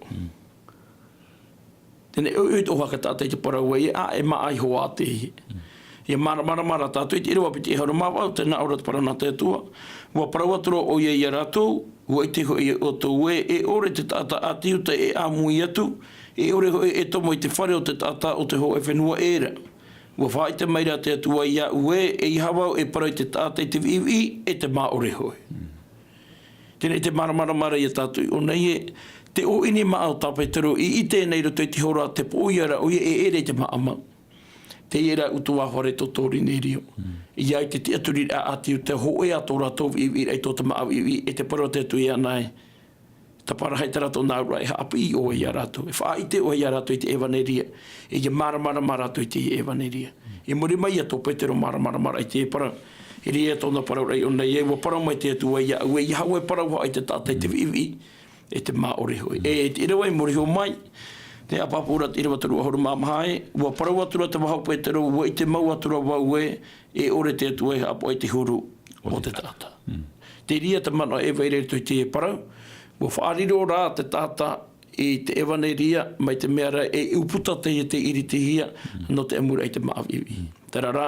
Teie nei, ʻoiʻoi atoʻa haka taʻata i te parau ē, ʻa, e māʻa iho ā teie. ʻIa māramarama ra tātou i te ʻīrava piti ʻahuru mā vaʻu, tē nā ʻō ra te parau nā te Atua. ʻUa parau atu ra ʻoia ia rātou, ʻua ʻite hoʻi ʻoutou ē, e ʻore te taʻata ʻĀti Iuta e ʻāmui atu, e ʻore hoʻi e tomo i te fare o te taʻata o te hōʻē fenua ʻē ra. ʻUa faʻaʻite mai ra te Atua iāʻu ē, ʻeiaha vau e parau i te taʻata i te viʻiviʻi, e te māʻore hoʻi. Teie nei te māramarama ra ia tātou i ʻō nei ē, te ʻōʻini māʻa o tā Petero i ʻite nei i roto i te hora te poʻiara ʻoia e ʻere i te māʻa mau. Teie rā ʻutuāfare tō, tō Rinerio. ʻIa ʻite te tiʻaturiraʻa a ʻĀti Iuta, hōʻē ā tō rātou viʻiviʻiraʻa i tō te māʻa viʻiviʻi, e te parau a te Atua iāna ē, tāparahi terā tōna auraʻa e haʻapiʻi ʻoe ia rātou, e faʻaʻite ʻoe ia rātou i te ʻevaneria, e ʻia māramarama rātou i te ʻevaneria. I muri mai ia tō Petero māramarama ra i te parau, i reira tōna parau ra i ʻō nei ē, ʻua parau mai te Atua iāʻu ē, ʻeiaha vau e parau hoʻi i te taʻata i te viʻiviʻi, e te māʻore hoʻi. E, i te ʻīrava i muri iho mai, te haʻapāpū ra te ʻīrava toru ʻahuru mā maha ē, ʻua parau atu ra te vāhi o Petero, ʻua ʻite mau atu ra vau ē, e ʻore te Atua e haʻapaʻo i te huru o te taʻata. Te reira te manaʻo e vai ra i roto i te parau, ʻua faʻariro rā te taʻata i te ʻevaneria, mai te mea ra e ʻūputa teie tei ʻiritihia nō te ʻamuraʻa i te māʻa viʻiviʻi. Terā rā,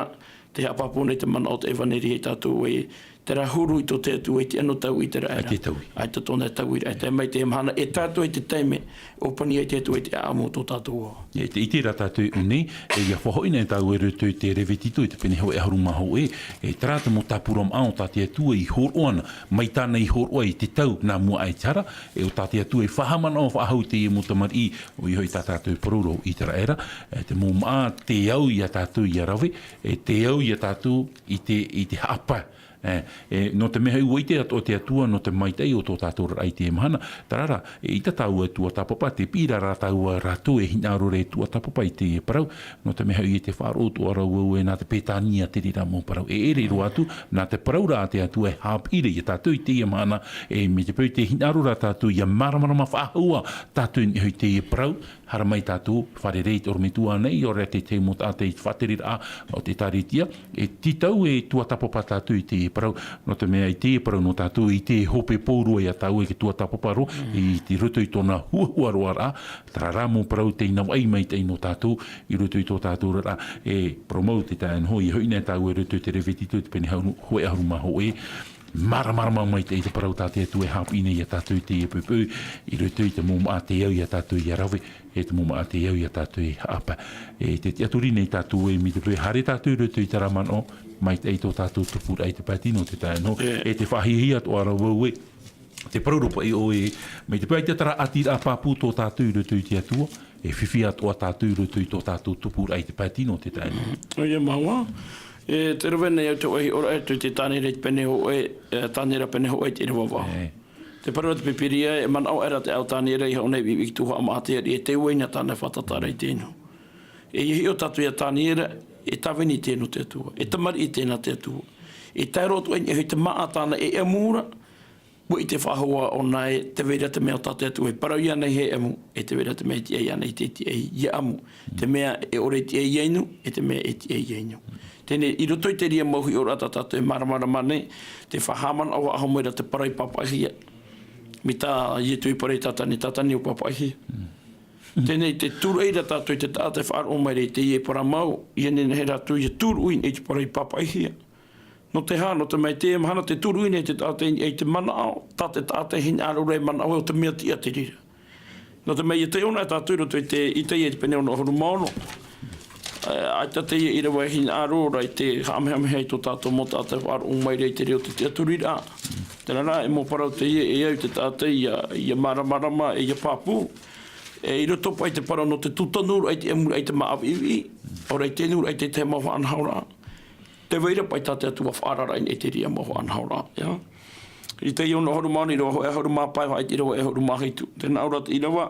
te haʻapāpū nei te manaʻo o te ʻevaneria ia tātou ē, Terā huru i tō te Atua i te anō tauiʻa i te raʻa. ʻAita e tauiʻa. ʻAita tōna tauiʻa. E tae mai te mahana, e tae atu i te taime, ʻōpani ai te Atua i te ʻāʻamu o tō tātou ao. E te ʻite rā tātou i ʻō nei, e ʻia faʻahoʻi nei tāua i roto i te Revitiko, i te pene hōʻē ʻahuru mā hōʻē, e terā te mau tāpura maʻa o tā te Atua i hōroʻa ana, mai tāna i hōroʻa i te tau nā mua aʻe i te hara, e ʻo tā te Atua i faʻahaʻamanaʻo faʻahou i teie mau tamariʻi, ʻoia hoʻi tā tātou parau ra ʻo ʻĪteraʻera, e te mau maʻa, tē au ia tātou ʻia rave, e tē au ia tātou i te, i te haʻapae. E, e, nō te mea hoʻi ʻua ʻite atoʻa te Atua, nō te maitaʻi o tō tātou oraraʻa i teie mahana, terā rā, eʻita tāua e tuatāpapa, tē piʻi ra rā tāua rātou e hinaʻaro ra e tuatāpapa i teie parau, nō te mea hoʻi e tē faʻaroʻo atoʻa ra vau ē nā te Pētānia te reira mau parau. E ʻere roa atu, nā te parau ra a te Atua e haʻapiʻi ra ia tātou i teie mahana, e mai te peu tē hinaʻaro ra tātou ʻia māramarama faʻahou ā tātou i niʻa i teie parau, Haere mai tātou, fārerei i te ʻorometua nei, ʻaore rā te tahi mau taʻata i te faʻatereraʻa o te ʻĒtārētia, e tītau e tuatāpapa tātou i teie parau, nō te mea i teie parau nō tātou, i te hope pauroa ia tāua i te tuatāpapa roa, i te roto i tōna huahuaroaraʻa, terā rā mau parau tei navaʻi maitaʻi nō tātou, i roto i tō tātou oraraʻa, e parau mau te taeaʻe Noho, ʻia hoʻi nei tāua i roto i te Revitiko, te pene hau-, hōʻē ʻahuru mā hōʻē, māramarama maitaʻi te parau tā te Atua e haʻapiʻi nei ia tātou i teie poʻipoʻi, i roto i te mau maʻa tē au ia tātou ʻia rave, e te mau maʻa tē au ia tātou e haʻapae. E te tiʻaturi nei tātou ē, mai te peu haere tātou i roto i terā manaʻo, maitaʻi tō tātou tupuraʻa i te pae tino te taeaʻe Noho, e tē faʻahiahia atoʻa ra vau ē, te parau ra paʻi ʻoe, mai te peu ʻaita terā ʻātiraʻa pāpū tō tātou i roto i te Atua, e fifi atoʻa tātou i roto i tō tātou tupuraʻa i te pae tino te taeaʻe Noho. ʻOia mau ā. E, tē rave nei au te hōʻē hiʻoraʻa i te Taniera i te pene hōʻē, e, Taniera pene hōʻē i te ʻīrava vaʻu. E. Tē parau ra te Pīpīria, e manaʻo aʻera te ao Taniera i haʻu nei i te tuhaʻa maʻa te ariʻi, e tē ua ʻino tāna e fātata ra i te inu. E ʻia hiʻo tātou ia Taniera, e tāvini teie nō te Atua, e tamariʻi teie nā te Atua. E tae roa atu i niʻa i te māʻa tāna e ʻamu ra, ʻUa ʻite faʻahou ʻōna ē, tē vai ra te mea tā te Atua e parau iāna e ʻamu, e tē vai ra te mea e tiʻa iāna e tiʻa ʻia ʻamu. Te mea e ʻore e tiʻa ʻia inu, e te mea e tiʻa ʻia inu. Teie nei, i roto i te reira mau hiʻoraʻa tā tātou e māramarama nei, tē faʻahaʻamanaʻo faʻahou mai ra te parau i pāpaʻihia. Mai tā Ietu i parau ia Tātani, Tātani ʻua pāpaʻihia. Teie nei, tē tūruʻi ra tātou i te taʻata e faʻaroʻo mai ra i teie parau mau, ʻia nehenehe rātou ʻia tūruʻi i te parau i pāpaʻihia. Nō te aha, nō te mea i teie mahana tē tūruʻi nei te taʻata i, i te manaʻo, tā te taʻata e hinaʻaro ra e manaʻo ē ʻo te mea tiʻa te reira. Nō te mea ʻia taiʻo na tātou i roto i te, Isaia i te pene ono ʻahuru mā ono. E, ʻaita teie ʻīrava e hinaʻaro ra i te haʻamehameha i tō tātou mau taʻata e faʻaroʻo mai ra i te reo o te tiʻaturiraʻa. Terā rā, e mau parau teie e au i te taʻata ʻia, ʻia māramarama, e ʻia pāpū. E, i roto paʻi i te parau nō te tūtanuraʻa i te ʻamuraʻa i te māʻa viʻiviʻi, ʻaore i te nuiraʻa i te tahi mau faʻanahoraʻa. Tē vai ra paʻi tā te Atua faʻaararaʻa i niʻa i te reira mau faʻanahoraʻa, ʻia. Isaia ono ʻahuru mā ono, ʻīrava hōʻē ʻahuru mā pae, faʻaʻite ʻīrava hōʻē ʻahuru mā hitu. Tē nā ʻō ra te ʻīrava,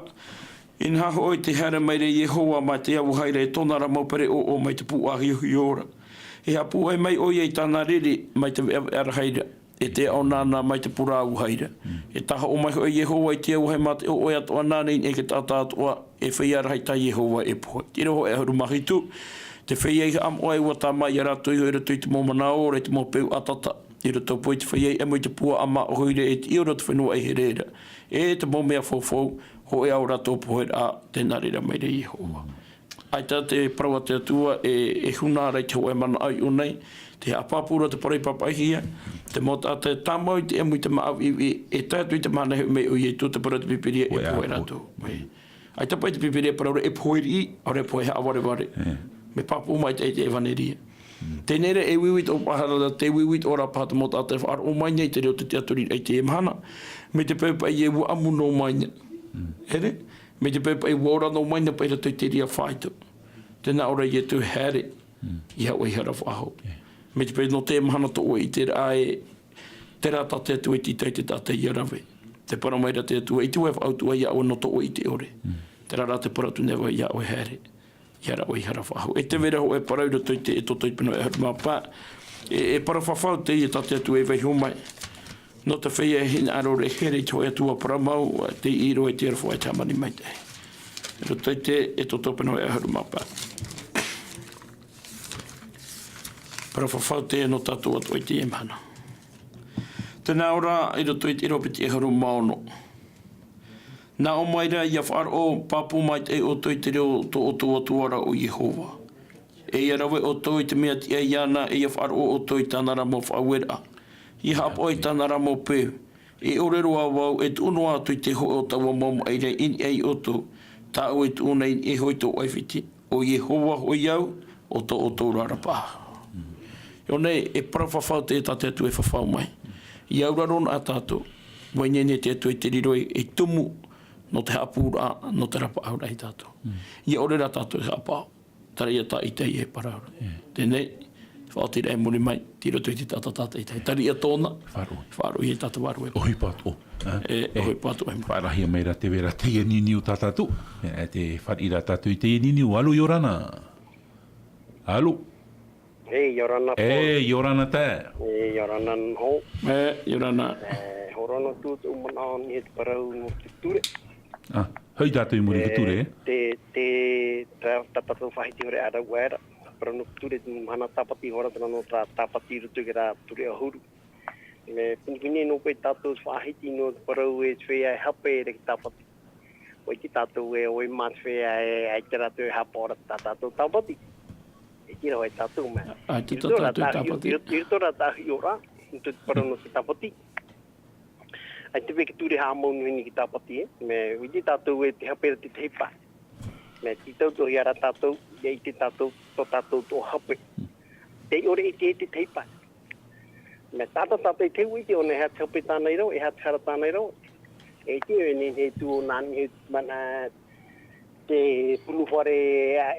inaha hoʻi tē haere mai ra Iehova mā te auahi ra e tōna ra mau pereʻoʻo mai te pūʻohu ʻāhiohio ra. E haʻapūai mai ʻoia i tāna rere mai te veʻaveʻa rahi ra, e te aʻo nāna mai te purā auahi ra. E tahoʻo mai hoʻi Iehova i te auahi mā te ʻoʻe atoʻa nāna i niʻa i te taʻata atoʻa, e feiā rahi tā Iehova e pohe. Te ʻīrava hōʻē ʻahuru mā hitu, te feiā i haʻamoʻa e ʻua tāmā ia rātou iho i roto i te mau manaʻo ora, i te mau peu ʻatata, i roto paʻi i te feiā i ʻamu i te puaʻa māʻohi ra e tiʻi ora te fenua ʻēhere ra, e te mau mea faufau, hōʻē ā ō rātou poheraʻa, tē nā reira mai ra Iehova. ʻAita te parau a te Atua e, e huna ra i te hōʻē manaʻo i ʻō nei, tē haʻapāpū ra te parau i pāpaʻihia, te mau taʻata e tāmau i te ʻamu i te māʻa viʻiviʻi, e tae atu i te mahana e hoʻi mai ʻo Ietu, te parau a te Pīpīria e pohe rātou. ʻAita paʻi te Pīpīria e parau ra e pohe riʻi, ʻaore e pohe haʻavarevare. Mea pāpū maitaʻi te ʻevaneria. Teie nei rā e uiui atoʻa ra, tē uiui atoʻa ra paha te mau taʻata e faʻaroʻo mai nei i te reo o te tiʻaturiraʻa i teie mahana. Mai te peu paʻi ē ʻua ʻamu noa mai na. ʻEre? Mai te peu paʻi ʻua ora noa mai na paʻi i roto i te reira faito. Tē nā ʻō ra Ietu e haere, ʻia haʻu ʻoe i hara faʻahou. Mai te peu nō te mahana tō ʻoe ʻiteraʻa ē, terā tā te Atua e tītau i te taʻata ʻia rave. Tē parau mai ra te Atua, ʻite vau e faʻautuʻa iā ʻoe nō tō ʻoe ʻite ʻore. Terā rā te parau atu nei vau iā ʻoe haere. ʻIa rave ʻoe i hara faʻahou. E tē vai ra hōʻē parau i roto i te, Exodo i te pene hōʻē ʻahuru mā pae. E, e parau fafau teie tā te Atua e vaiiho mai. Nō te feiā e hinaʻaro ra e here i te hōʻē atua parau mau, tei ʻī roa i te aroha e te hāmani maitaʻi. I roto i te, Exodo i te pene hōʻē ʻahuru mā pae. Parau fafau teie nō tātou atoʻa i teie mahana. Tē nā ʻō ra, i roto i te ʻīrava piti ʻahuru mā ono. Nā ʻō mai ra, ʻia faʻaroʻo pāpū maitaʻi ʻoutou i te reo o tō ʻoutou Atua ra ʻo Iehova. E ʻia rave ʻoutou i te mea tiʻa iāna, e ʻia faʻaroʻo ʻoutou i tāna ra mau faʻaueraʻa. ʻIa haʻapaʻo i tāna ra mau peu. E ʻore roa vau e tuʻu noa atu i te hōʻē o taua mau maʻi ra i niʻa ia ʻoutou, tāʻu e tuʻu nei e niʻa hoʻi i tō ʻAifiti. ʻO Iehova hoʻi au, ʻo tō ʻoutou ra rapaʻau. ʻIa ʻō nei, e parau fafau te, tā te Atua e fafau mai. ʻIa auraro na tātou, ʻua ineine te Atua i te riro e, e tumu nō te haʻapūraʻa, nō te rapaʻauraʻa ia tātou. ʻIa ʻore rā tātou e haʻapaʻo. Terā ia tā ʻĪtaiā e parau ra. Teie nei, faʻaoti ra e muri mai, tei roto i te taʻata tātaʻitahi. Terā ia tōna, faʻaroʻo. Faʻaroʻo ia tātou vārua. ʻOhipa atoʻa. E, ʻohipa atoʻa. Faʻaroʻohia mai ra te vera teie niuniu tā tātou. E, te fāriʻi ra tātou i teie niuniu. Alo, ʻia ora na. Alo. E, ʻia ora na, Paul. E, ʻia ora na tae. E, ʻia ora na, Noho. E, ʻia ora na. E, hōroʻa noa atu tōʻu manaʻo i niʻa i te parau nō te ture. Ah, hoʻi tātou i muri i te ture, e? Te, te, tā, tā tātou faʻahiti ʻore ʻāraʻuaʻe ra. Parau nō te ture, te mahana tāpati, hōroʻa terā nō terā tāpati i roto i terā ture ʻahuru. Mea pinepine noa paʻi tātou faʻahiti nō te parau e te feiā e hape ra te tāpati. ʻUa ʻite tātou ē, ʻoia mā te feiā e, ʻaita rātou e haʻapaʻo ra tā tātou tāpati. E ʻite ra hoʻi tātou mea. ʻAita tā tātou tāpati. I roto, i roto rā tāʻu hiʻoraʻa, i roto i te parau nō te tāpati. ʻAita paʻi te ture haʻamau noa i niʻa i te tāpati, ē. Mea, ʻua ʻite tātou ē, tē hape ra te tahi pae. Mea, tītau-atoʻa-hia rā tātou, ʻia ʻite tātou, tō tātou toʻohape. Tē ʻite ʻore i te, te tahi pae. Mea, taʻata tātou e tē ʻite ʻōna e aha te hape tāna i rave, e aha te hara tāna i rave. E ʻite ʻoe nei, e tuʻu ʻōna, e mana te punu fare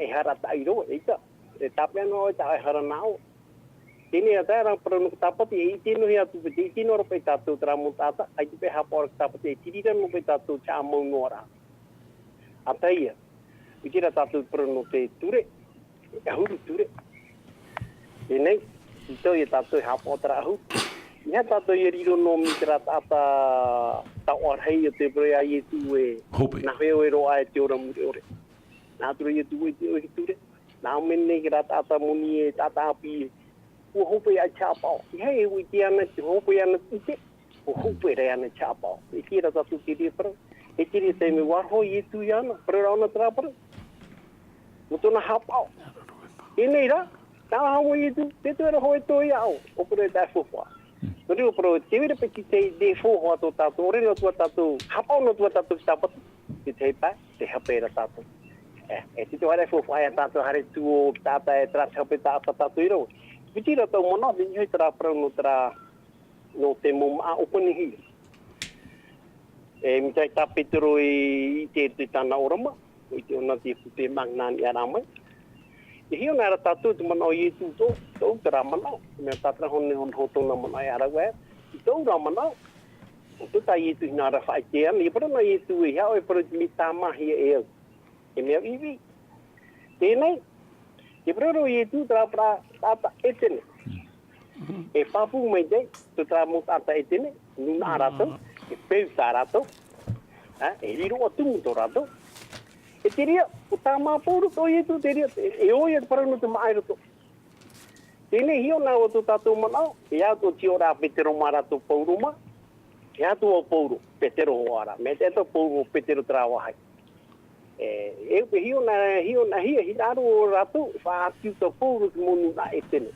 e hara taʻu i rave, ʻeita. E tāpeʻa noa ʻoe, tā ʻoe e hara nā ʻō. Teie nei rā, terā parau nō te tāpati, e ʻite noa atu, e ʻite noa ra paʻi tātou terā mau taʻata, ʻaita paʻi e haʻapaʻo ra te tāpati, e tīrā noa paʻi tātou, te haʻamau noa ra. ʻA tahi ïa, ʻua ʻite rā tātou te parau nō te ture, e ʻahuru ture. Teie nei, tītau ia tātou e haʻapaʻo terā ʻahuru. E aha tātou ʻia riro noa mai terā taʻata taoʻa rahi o te parau a Ietu ē, hope. Nā hea ʻoe e roaʻa i te ora mure ʻore. Nā ʻō atu ra Ietu ē, ʻua ʻite ʻoe i te ture. Nā ʻō mai nei terā taʻata moni ē, taʻata ʻāpī ē. ʻUa hope ʻaita e haʻapaʻo. E aha e ʻua ʻite ʻana, te hope ʻana i te ʻite. ʻUa hope rā ʻana e haʻapaʻo. E ʻite ra tātou te reira parau. E te reira taime ʻua aroha Ietu iāna. Parau ra ʻōna terā parau. Nō tōna haʻapaʻo. Teie nei rā, nā ʻō mai Ietu, tē toe ra hōʻē atoʻa ia ʻoe. ʻO parau e taʻe faufaʻa. Nō reira parau, tē vai ra paʻi te, te faufaʻa tō tātou, ʻore noa atu ā tātou, haʻapaʻo noa atu ā tātou i te tāpati, te tahi pae, tē hape ra tātou. E, e tītau haere faufaʻa ia tātou, haere tuʻu o taʻata e terā te hape taʻata tātou i rave. Piti rā tōʻu manaʻo, i niʻa i terā parau nō terā, nō te mau māʻa ʻōpanihia. E, mai te tahi tā Petero i, i te, te tāna ʻōrama, i te ʻōna te pute magna ni ara mai. E hiʻo na ra tātou te manaʻo o Ietu tō, tō terā manaʻo, mea tātara hone hon hotona manaʻo e ara wea, i tō ra manaʻo, o tō tā Ietu hina ra faʻaʻite ana, i parau na Ietu e hia ʻoe parau te mea tāmāhia e au. E mea ivi. Teie nei, te parau ra Ietu terā parau taʻata Etene. E pāpū mai te, tō terā mau taʻata Etene, nūnaʻa rātou, e peu tā rātou, ā, e riro ʻo tumu tō rātou. E te reira, ʻua tāmā pauroa tō Ietu, te reira, e, e ʻoia te parau nō te māʻa i roto. Teie nei hiʻo na ʻoe tō tātou manaʻo, e aha tō tiʻoraʻa a Petero mā rātou Pauro mā, e aha tō Pauro, Petero hoʻi ra, mea te tō Pauro, Petero terā vāhi. E, e, e hiʻo na, hiʻo na, hia, hinaʻaro rātou, faʻaʻati uta Pauro te mau nūnaʻa Etene.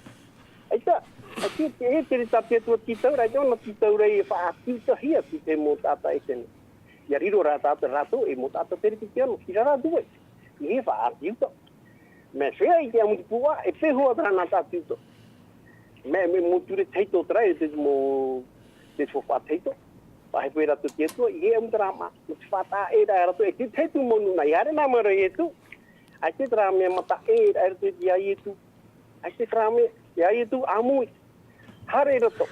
ʻAita, ʻaita, e, te reira tā te Atua tītau ra, ʻaita ʻōna tītau ra e faʻaʻati utahia te, te mau taʻata Etene. ʻIa riro rā tātou, rātou, e mau taʻata Kerisetiano, terā rā atu ai. E faʻaʻati uta. Mea fea i te ʻamu te pūʻa, e peu hoʻi terā nā te ʻati uta. Mea, mea mau ture tahito terā, e te mau, te faufaʻa tahito. Faʻahepo ia rātou te Atua, i te ʻamu terā mā, nō te faʻataʻa ʻē ra rātou, e te tahito mau nūnaʻa, i haere nā mai ra Ietu. ʻAita terā mea mataʻeʻa i roto ia Ietu. ʻAita terā mea, ia Ietu, ʻāmui. Haere i roto.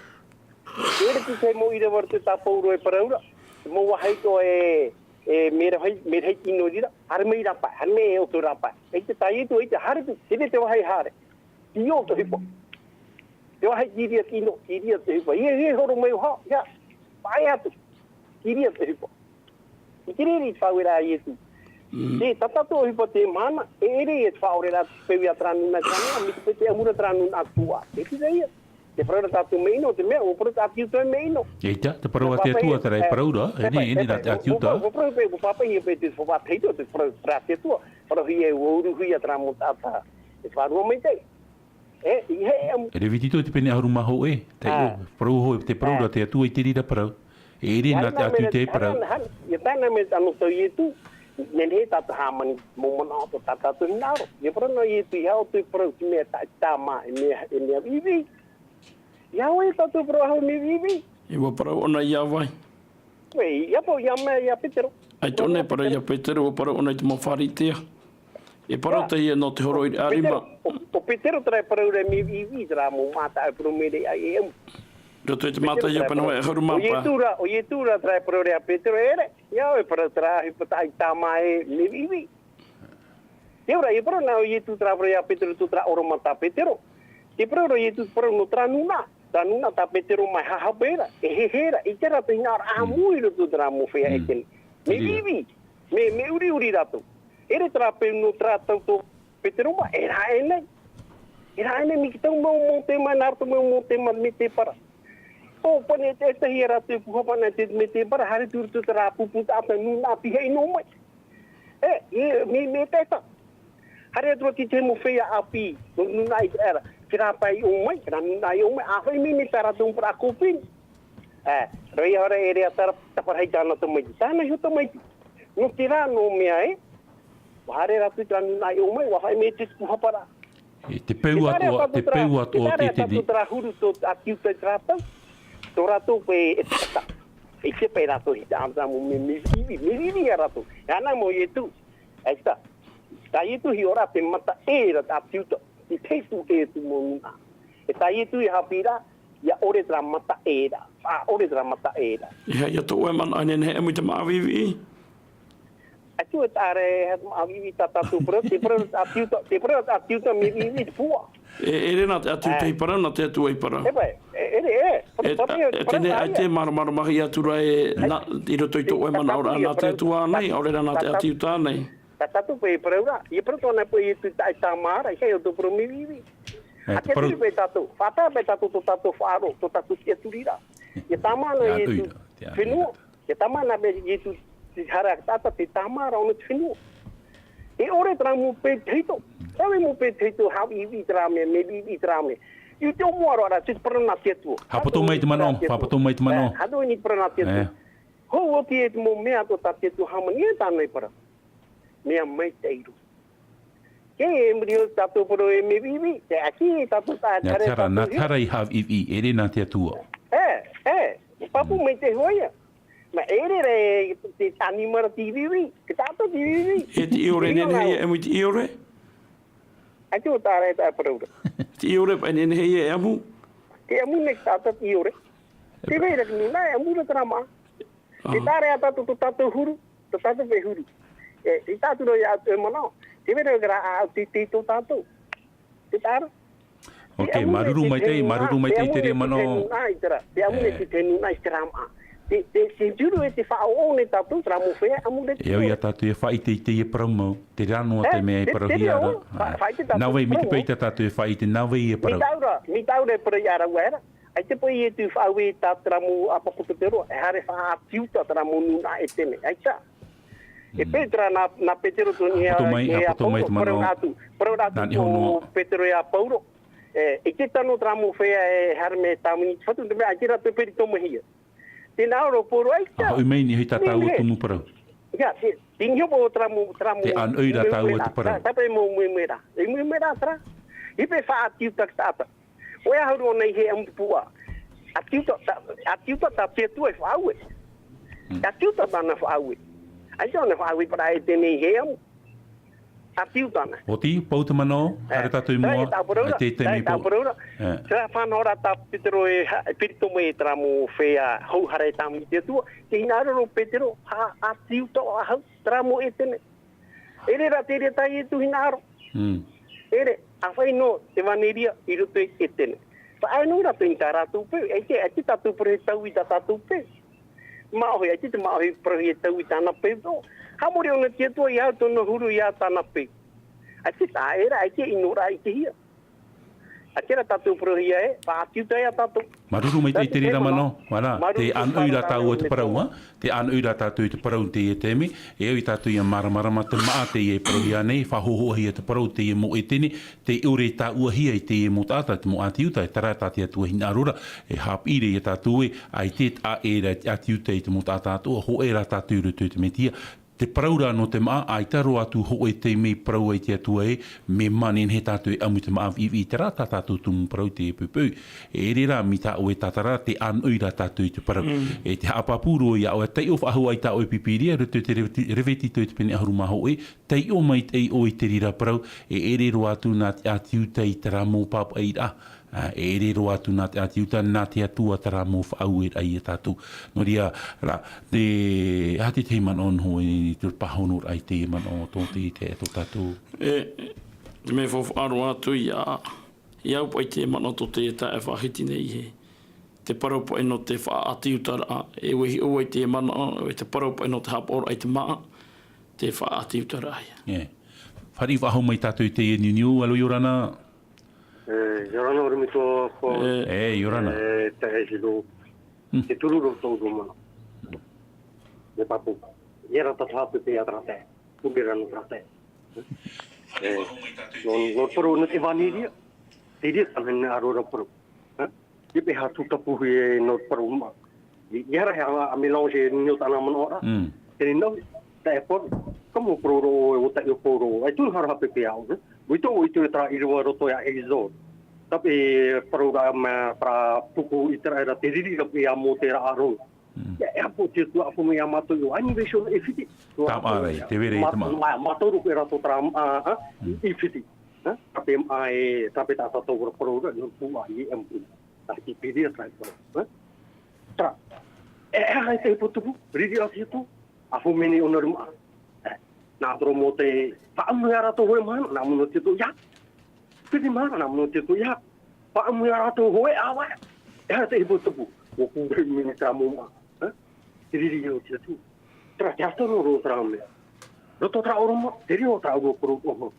E reti te mau ʻīrava i roto tā Pauro e parau ra. Mau vāhi atoʻa e, e mea rahi, mea rahi tino i reira. Haere mai rāpae, haere mai e ʻoutou rāpae. ʻAita tā Ietu, ʻaita haere atu, te reira te vāhi haere. Tio te ʻohipa. Te vāhi tīria tino, tīria te ʻohipa. Ia, ia horo mai ʻoha, ia, pae atu. Tīria te ʻohipa. I te reira i te faʻaueraʻa a Ietu. Mm. Te, tā tātou ʻohipa te mahana, e ʻere ia te faʻaoreraʻa te peu ia terā nūnaʻa, terā nūnaʻa, mai te peu tē ʻamu ra terā nūnaʻa atu ā. E tīria ia. Te parau ra tātou mea ʻino, te mea, ʻua parau te ʻati uta mea ʻino. ʻAita, te parau a te Atua terā e parau ra, e, e, e, e, e, e, te ʻati uta. ʻUa parau, ʻua pāpaʻi, ʻua pāpaʻi, te faufaʻa tahito, te parau, parau a te Atua. Parauhia, ʻua uruhia terā mau taʻata. E faʻaroʻo maitaʻi. E, i he, em. E reviti tō te pene ʻahuru mā hōʻē, te, parau hōʻē, te parau ra te Atua i te reira parau. E ʻere nā te ʻAtua i te parau. Ia tāna mea tano tau Ietu, nehenehe tātou hāmani, mau manaʻo tō tātou hinaʻaro. Ia parau nā Ietu, ia ʻo te parau, te mea tā, tāmā, e mea, e mea vivi. Ia ʻoe tātou parau ʻahu mea vivi. E ua parau ʻōna ia vai. Ue, ia pau, ia mea, ia Petero. ʻAita ʻōna e parau ia Petero, ua parau ʻōna i te mau Pharisea. E parau teie nō te horoʻa ʻarima. Petero, ʻo, ʻo Petero terā e parau ra mea vivi, terā mau mataʻi e parau mai ra e amu. Roto i te Mataio pene hōʻē ʻahuru mā pae. ʻO Ietu ra, ʻo Ietu ra terā e parau ra ia Petero, e ʻere, ia ʻoe parau terā, hipa tāʻi tāmā e mea vivi. Te ora, e parau nā ʻo Ietu terā parau ia Petero, tō terā ʻōrama tā Petero. Te parau ra Ietu, parau nō terā nūnaʻa, terā nūnaʻa tā Petero mai haʻapaʻo ra, e hehē ra, i terā tō hinaʻaro ʻāmui roto terā mau feiā Etene. Mea vivi, mea, mea ʻuriʻuri rātou. ʻEre terā peu nō terā tau tō Petero mā, e rave nei. E rave nei, mai te tau mau, mau tēma, nā roto mau, mau tēma, mea tēpara. ʻO, pane e te, e tahi ia rātou e puha pana te, mea tēpara, haere atu roto terā pupu taʻata nūnaʻa pihaʻi noa mai. E, e, mea, mea tētā. Haere atu ra te mau feiā ʻāpī, nō, nūnaʻa ʻĪteraʻera, terā pae i ʻō mai, terā nūnaʻa i ʻō mai, ʻāfaʻi mai nei tā rātou mau parau kōpeni. E, roa ia ora e ʻere ā terā, tāparahi tāna tamaiti. Tāna iho tamaiti. Nō terā nō mea ē, ʻua haere rātou terā nūnaʻa i ʻō mai, ʻua ʻāfaʻi mai te puha para. E te peu atoʻa, te peu atoʻa o te tini. Terā huru tō, a Tiuta i terā tau. Tō rātou pae e tata. E te pae rātou i te ʻāmui, mea, mea vivi, mea vivi ia rātou. E ana mau Ietu. E tā. Tā Ietu hiʻo ra te mataʻi ra tā Tiuta. Te teitu e tu mau nūnaʻa. E tā Ietu i haʻapiʻi ra, ia ʻore terā mataʻi ra. A ʻore terā mataʻi ra. Ia, ia tō ʻoe manaʻo e nehenehe e ʻamu i te māʻa vivi. ʻAita e taʻa ra e ha-, māʻa vivi tā tātou parau, te parau a Tiuta, te parau a Tiuta mea vivi te puaʻa. E, e ʻere nā te ʻAtiuta i parau, nā te Atua i parau. E pae, e, e, e, e, e, e, te nei, ʻaita e māramarama atu ra e, nā, i roto i tō ʻoe manaʻo ra, nā te Atua nei, ʻaore rā nā te ʻAtiuta nei. Tā tātou pae e parau ra, ia parau tōna pae Ietu tāʻi tāmā ra, i hea ʻo tō parau mea vivi. E, a te te parau pae tātou, faʻatae pae tātou tō tātou faʻaroʻo, tō tātou tiʻaturi ra. Ia tāmā na Ietu, fenua. Ia tāmā na mea Ietu, te hara taʻata, te tāmā ra ʻōna te fenua. E ʻore terā mau pae tahito. Terā mau pae tahito, haʻaviʻiviʻi terā mea, mea viʻiviʻi terā mea. I te ʻōmuaraʻa ra, te parau nā te Atua. Haʻapoto mai te manaʻo, haʻapoto mai te manaʻo. E, haʻapoto mai te parau nā te Atua. E. Hou oti e te mau mea atoʻa tā te Atua hāmani, e tāna i parau. Mea maitaʻi roa. Kē, e muri iho tātou parau e mea vivi, te ʻati, tātou tā, nā te hara, nā te hara i haʻaviʻiviʻi, ʻere nā te Atua. E, e, pāpū mai te hoia. Mea ʻere rā, te ʻanimara te vivi, te taʻata te vivi. E te ʻiore, nehenehe e ʻamu i te ʻiore? ʻAita ʻo tāʻu e taʻa parau ra. Te ʻiore, paʻi nehenehe e ʻamu? Te ʻamu nei te taʻata te ʻiore. Te vai ra te nūnaʻa, e ʻamu ra terā māʻa. Te taʻa ra ia tātou, tō tātou huru, tō tātou pae huru. E, i tātou rā ia atu e manaʻo. Te vai ra terā ʻāʻau teitei tō tātou. Te taʻa ra. Ok, māuruuru maitaʻi, māuruuru maitaʻi i te reira manaʻo. Te ʻamu nei te nūnaʻa i terā, te ʻamu nei te nūnaʻa i terā māʻa. Te, te, te turu e te faʻaʻoʻo nei tātou, terā mau feiā, ʻamu nei te. E au ia tātou e faʻaʻite i teie parau mau, terā noa te mea e parauhia ra. Nā vai, mai te peu tā tātou e faʻaʻite, nā vai e parau. Mai tāʻu ra, mai tāʻu ra e parau ia rāua ra. ʻAita paʻi e tū faʻaue i tā terā mau ʻāpapota te roa, e haere faʻaʻatiuta terā mau nūnaʻa Etene, ʻaita. E pē terā nā, nā Petero tō niʻa, haʻapoto mai, e haʻapoto mai te manaʻo. Parau atu, parau atu tō Petero ia Pauro. E, i te tano terā mau feiā e haere mai tāvini i te Fatu, te mea, ʻaita rātou e peritomahia. Tē nā ʻō ra Pauro, ʻaita. A hoʻi mai nei hoʻi tā tāua tumu parau. Ia, te, te niho pō terā mau, terā mau. Te ʻānoʻi ra tāua te parau. Tāpaʻo mau muimui ra. E muimui ra terā. I pē faʻaʻatiuta te taʻata. ʻOia hoʻi ʻōna i hea ʻamu te puaʻa. ʻAtiuta, tā, ʻatiuta tā te Atua e faʻaue. ʻAtiuta tāna faʻaue. ʻAita ʻōna faʻaue parau e teie nei hea ʻamu. ʻAtiuta na. ʻOti, pau te manaʻo, haere tātou i mua, ʻaita e taʻa parau ra, ʻaita e taʻa parau ra. Terā fānaʻo ra tā Petero e ha-, e perito mai e terā mau feiā hau haere tāvini i te Atua. Te hinaʻaro ra Petero, ha, ʻatiuta ʻo ʻahu, terā mau Etene. ʻEre rā te reira tā Ietu hinaʻaro. ʻEre, ʻāfaʻi noa te ʻevanelia i roto i Etene. Faʻaea noa rātou i tā rātou peu, ʻaita, ʻaita tātou parau e taui i tā tātou peu. Māʻohi, ʻaita te māʻohi parau e taui i tāna peu. Haʻamori ʻōna te Atua ia au tōna huru ia tāna peu. ʻAita taʻa ʻē ra, ʻaita ʻino ra i te hia. A tērā tātou parauhia e, faʻatiuta ia tātou. Māuruuru maitaʻi i te reira manaʻo, ā, te ʻānoʻi rā tāua te parau, ā, te ʻānoʻi rā tātou i te parau i teie taime, e au ia tātou ia māramarama te māʻa teie e parauhia nei, faʻahōhoʻahia te parau teie mau ʻētene, tei ʻore e tāʻuahia i teie mau taʻata, te mau ʻāti Iuta, e terā tā te Atua hinaʻaro ra, e haʻapiʻi ra ia tātou ē, ʻaita e taʻa ʻē ra te ʻāti Iuta i te mau taʻata atoʻa, hōʻē rā tātou i roto i te Mesia, te parau ra nō te māʻa, ʻaita roa atu hōʻē taime i parau ai te Atua ē, mea nehenehe tātou e ʻamu i te māʻa viʻiviʻi, terā tā tātou tumu parau i teie poʻipoʻi. E ʻere rā, mai tā ʻoe tātara, tē ʻānoʻi ra tātou i te parau. Mm. E te haʻapāpū roa iā ʻoe, taiʻo faʻahou ʻaita ʻoe Pīpīria, i roto i te Reviti, Reviti tō te pene ʻahuru mā hōʻē, taiʻo maitaʻi ʻoe i te reira parau, e ʻere roa atu nā te ʻāti Iuta i terā mau pāpaʻiraʻa. Ā, e ʻere roa atu nā te ʻāti Iuta, nā te Atua terā mau faʻaueraʻa ia tātou. Nō reira, rā, te, aha te tahi manaʻo noa i te pāhonoraʻa i teie manaʻo tō te, te, tō tātou? E, te mea faufaʻa roa atu ia, ia au paʻi te manaʻo tō te taeaʻe faʻahiti nei ē. Te parau paʻi nō te faʻaʻāti Iutaraʻa, e ʻua hiʻo vau i te manaʻo, e te parau paʻi nō te haʻapaʻoraʻa i te māʻa, te faʻaʻāti Iutaraʻa ia. E. Fāriʻi faʻahou mai tātou i teie niuniu, alo, ʻia ora na. E, ʻia ora na, ʻorometua, ko. E. E, ʻia ora na. E, taeaʻe Hiro. Mm. Tē turu roa tōʻu manaʻo. Mea pāpū. ʻIa rā tātou e haʻapeʻe ia terā taeaʻe. Pure ra nō terā taeaʻe. E, nō, nō te parau nō te ʻEvāneria. Te reira tāna hinaʻaro ra parau. Ha? ʻIa paʻi e haʻatūtapuhia nō te parau māʻa. ʻIa, ʻia rave a, a mélanger nō tāna manaʻo ra. Mm. Teie nei, taeaʻe Paul, ka mau parau roa ʻoe, ʻo taiʻo Paul roa. ʻAita e haere haʻapeʻe iā ʻoe. ʻUa ʻite ʻoe i te reira ʻīrava i roto ia Exode. Tāpeʻa parau ra mā, parau pupu ʻĪteraʻera, te riri ra paʻi a Mōse ra Arona. Mm. E, e haʻapaʻo te Atua e faʻaʻite mai iā mātou, ʻo Anivesio e fiti. Tāmāʻa, te vere i te māʻa. Mā, mātou rā paʻi rātou terā, a, a, mm, i fiti. Ha? Tāpeʻa, e, tāpeʻa tā tātou ra parau ra, nō te pū a i e amu. Tā te piri a tā parau. Ha? Terā. E, e, e, te ipo tupu, riri a te Atua, a faʻaʻite mai nei ʻōna ra māʻa. E, nā te reira Mōse, faʻaʻamu ia rātou hōʻē mahana, nā mua nō te Atua, ʻia. Piti mahana, nā mua nō te Atua, ʻia. Faʻaʻamu ia rātou hōʻē ʻāvae. E aha te ipo tupu? ʻUa pure mai nei terā mau māʻa. Ha? Te riri o te Atua. Terā, te aha te roto o terā mea? Roto terā ʻōroma, te reira terā ʻōroma parau ʻoho.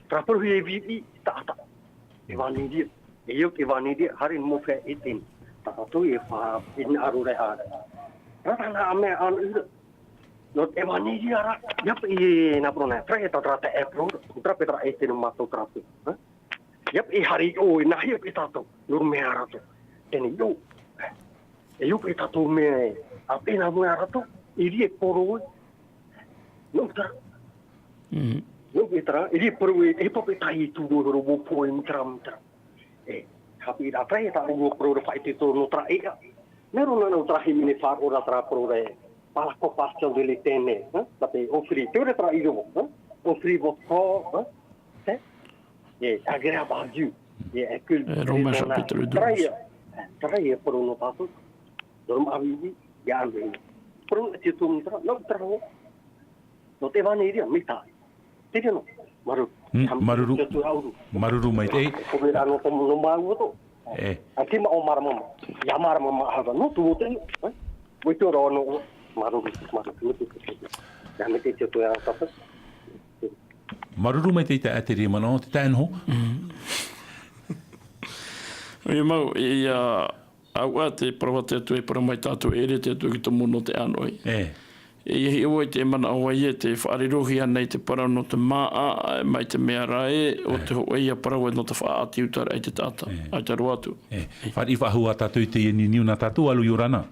Terā parauhia e viʻiviʻi, taʻata. ʻEvāneria. E au te ʻEvāneria, haere nō mau feiā ʻētene. Tā tātou e fa-, e hinaʻaro ra e haere. Terā tāna mea ʻānoʻi ra. Nō te ʻEvāneria ra, ʻia paʻi nā parau nā, terā e tā terā taeaʻe parau, terā paʻi terā ʻētene mātou terā paʻi. Ha? ʻIa paʻi e haere i ʻō, e nāhea paʻi tātou, nō te mea rātou. Teie nei, ʻio. E ʻio paʻi tātou mea, a paʻi nā mua rātou, e riri e poro e. Nō terā. Mm. Nō terā, e riri e poro e, e pape tai e tū rō, rō, pō e mā terā, mā terā. E, haʻapiʻi rā terā, e tā rō, rō, poro rā faʻaʻite tō nō terā e a. Mea rō nā, nō terā hīmene faʻaroʻo ra terā poro ra e. Par la compassion de l'Éternel, ha? Tāpeʻa offrir, te reira terā ʻīrava, ha? Offrir votre corps, ha? Saint et agréable à Dieu. E, e, que E, Romains chapitre douze. Terā ia, terā ia parau nō tātou. Nō te māʻa viʻiviʻi, ʻia ʻānoʻi. Parau nō te Atua mai terā, nō terā. Nō te ʻEvāneria, mai tā. Te reira nō, māuruuru. Mm, māuruuru. Te Atua ʻauru. Māuruuru maitaʻi. Ko vērā nō tō, nō māua tō. E. A te māʻa ʻo māramarama. ʻIa māramarama hava nō tū o te, e? ʻUa ʻite ʻoe ra nō, māuruuru, māuruuru. ʻIa mai te Atua ia tātou. Māuruuru maitaʻi te, te reira manaʻo, te taeaʻe Noho. Mm. ʻIa mau, ʻia, ʻauaʻa te parau a te Atua e parau mai tātou, e ʻere te Atua i te tumu nō te ʻānoʻi. E. E, ʻia hiʻo vau i te manaʻo ē, te faʻarirohia nei te parau nō te māʻa, mai te mea ra ē, ʻo te hōʻē ia parau ē nō te faʻaʻāti Iutaraʻa i te taʻata. E. ʻAita roa atu. E. Fāriʻi faʻahou ā tātou i teie niuniu nā tātou, alo, ʻia ora na.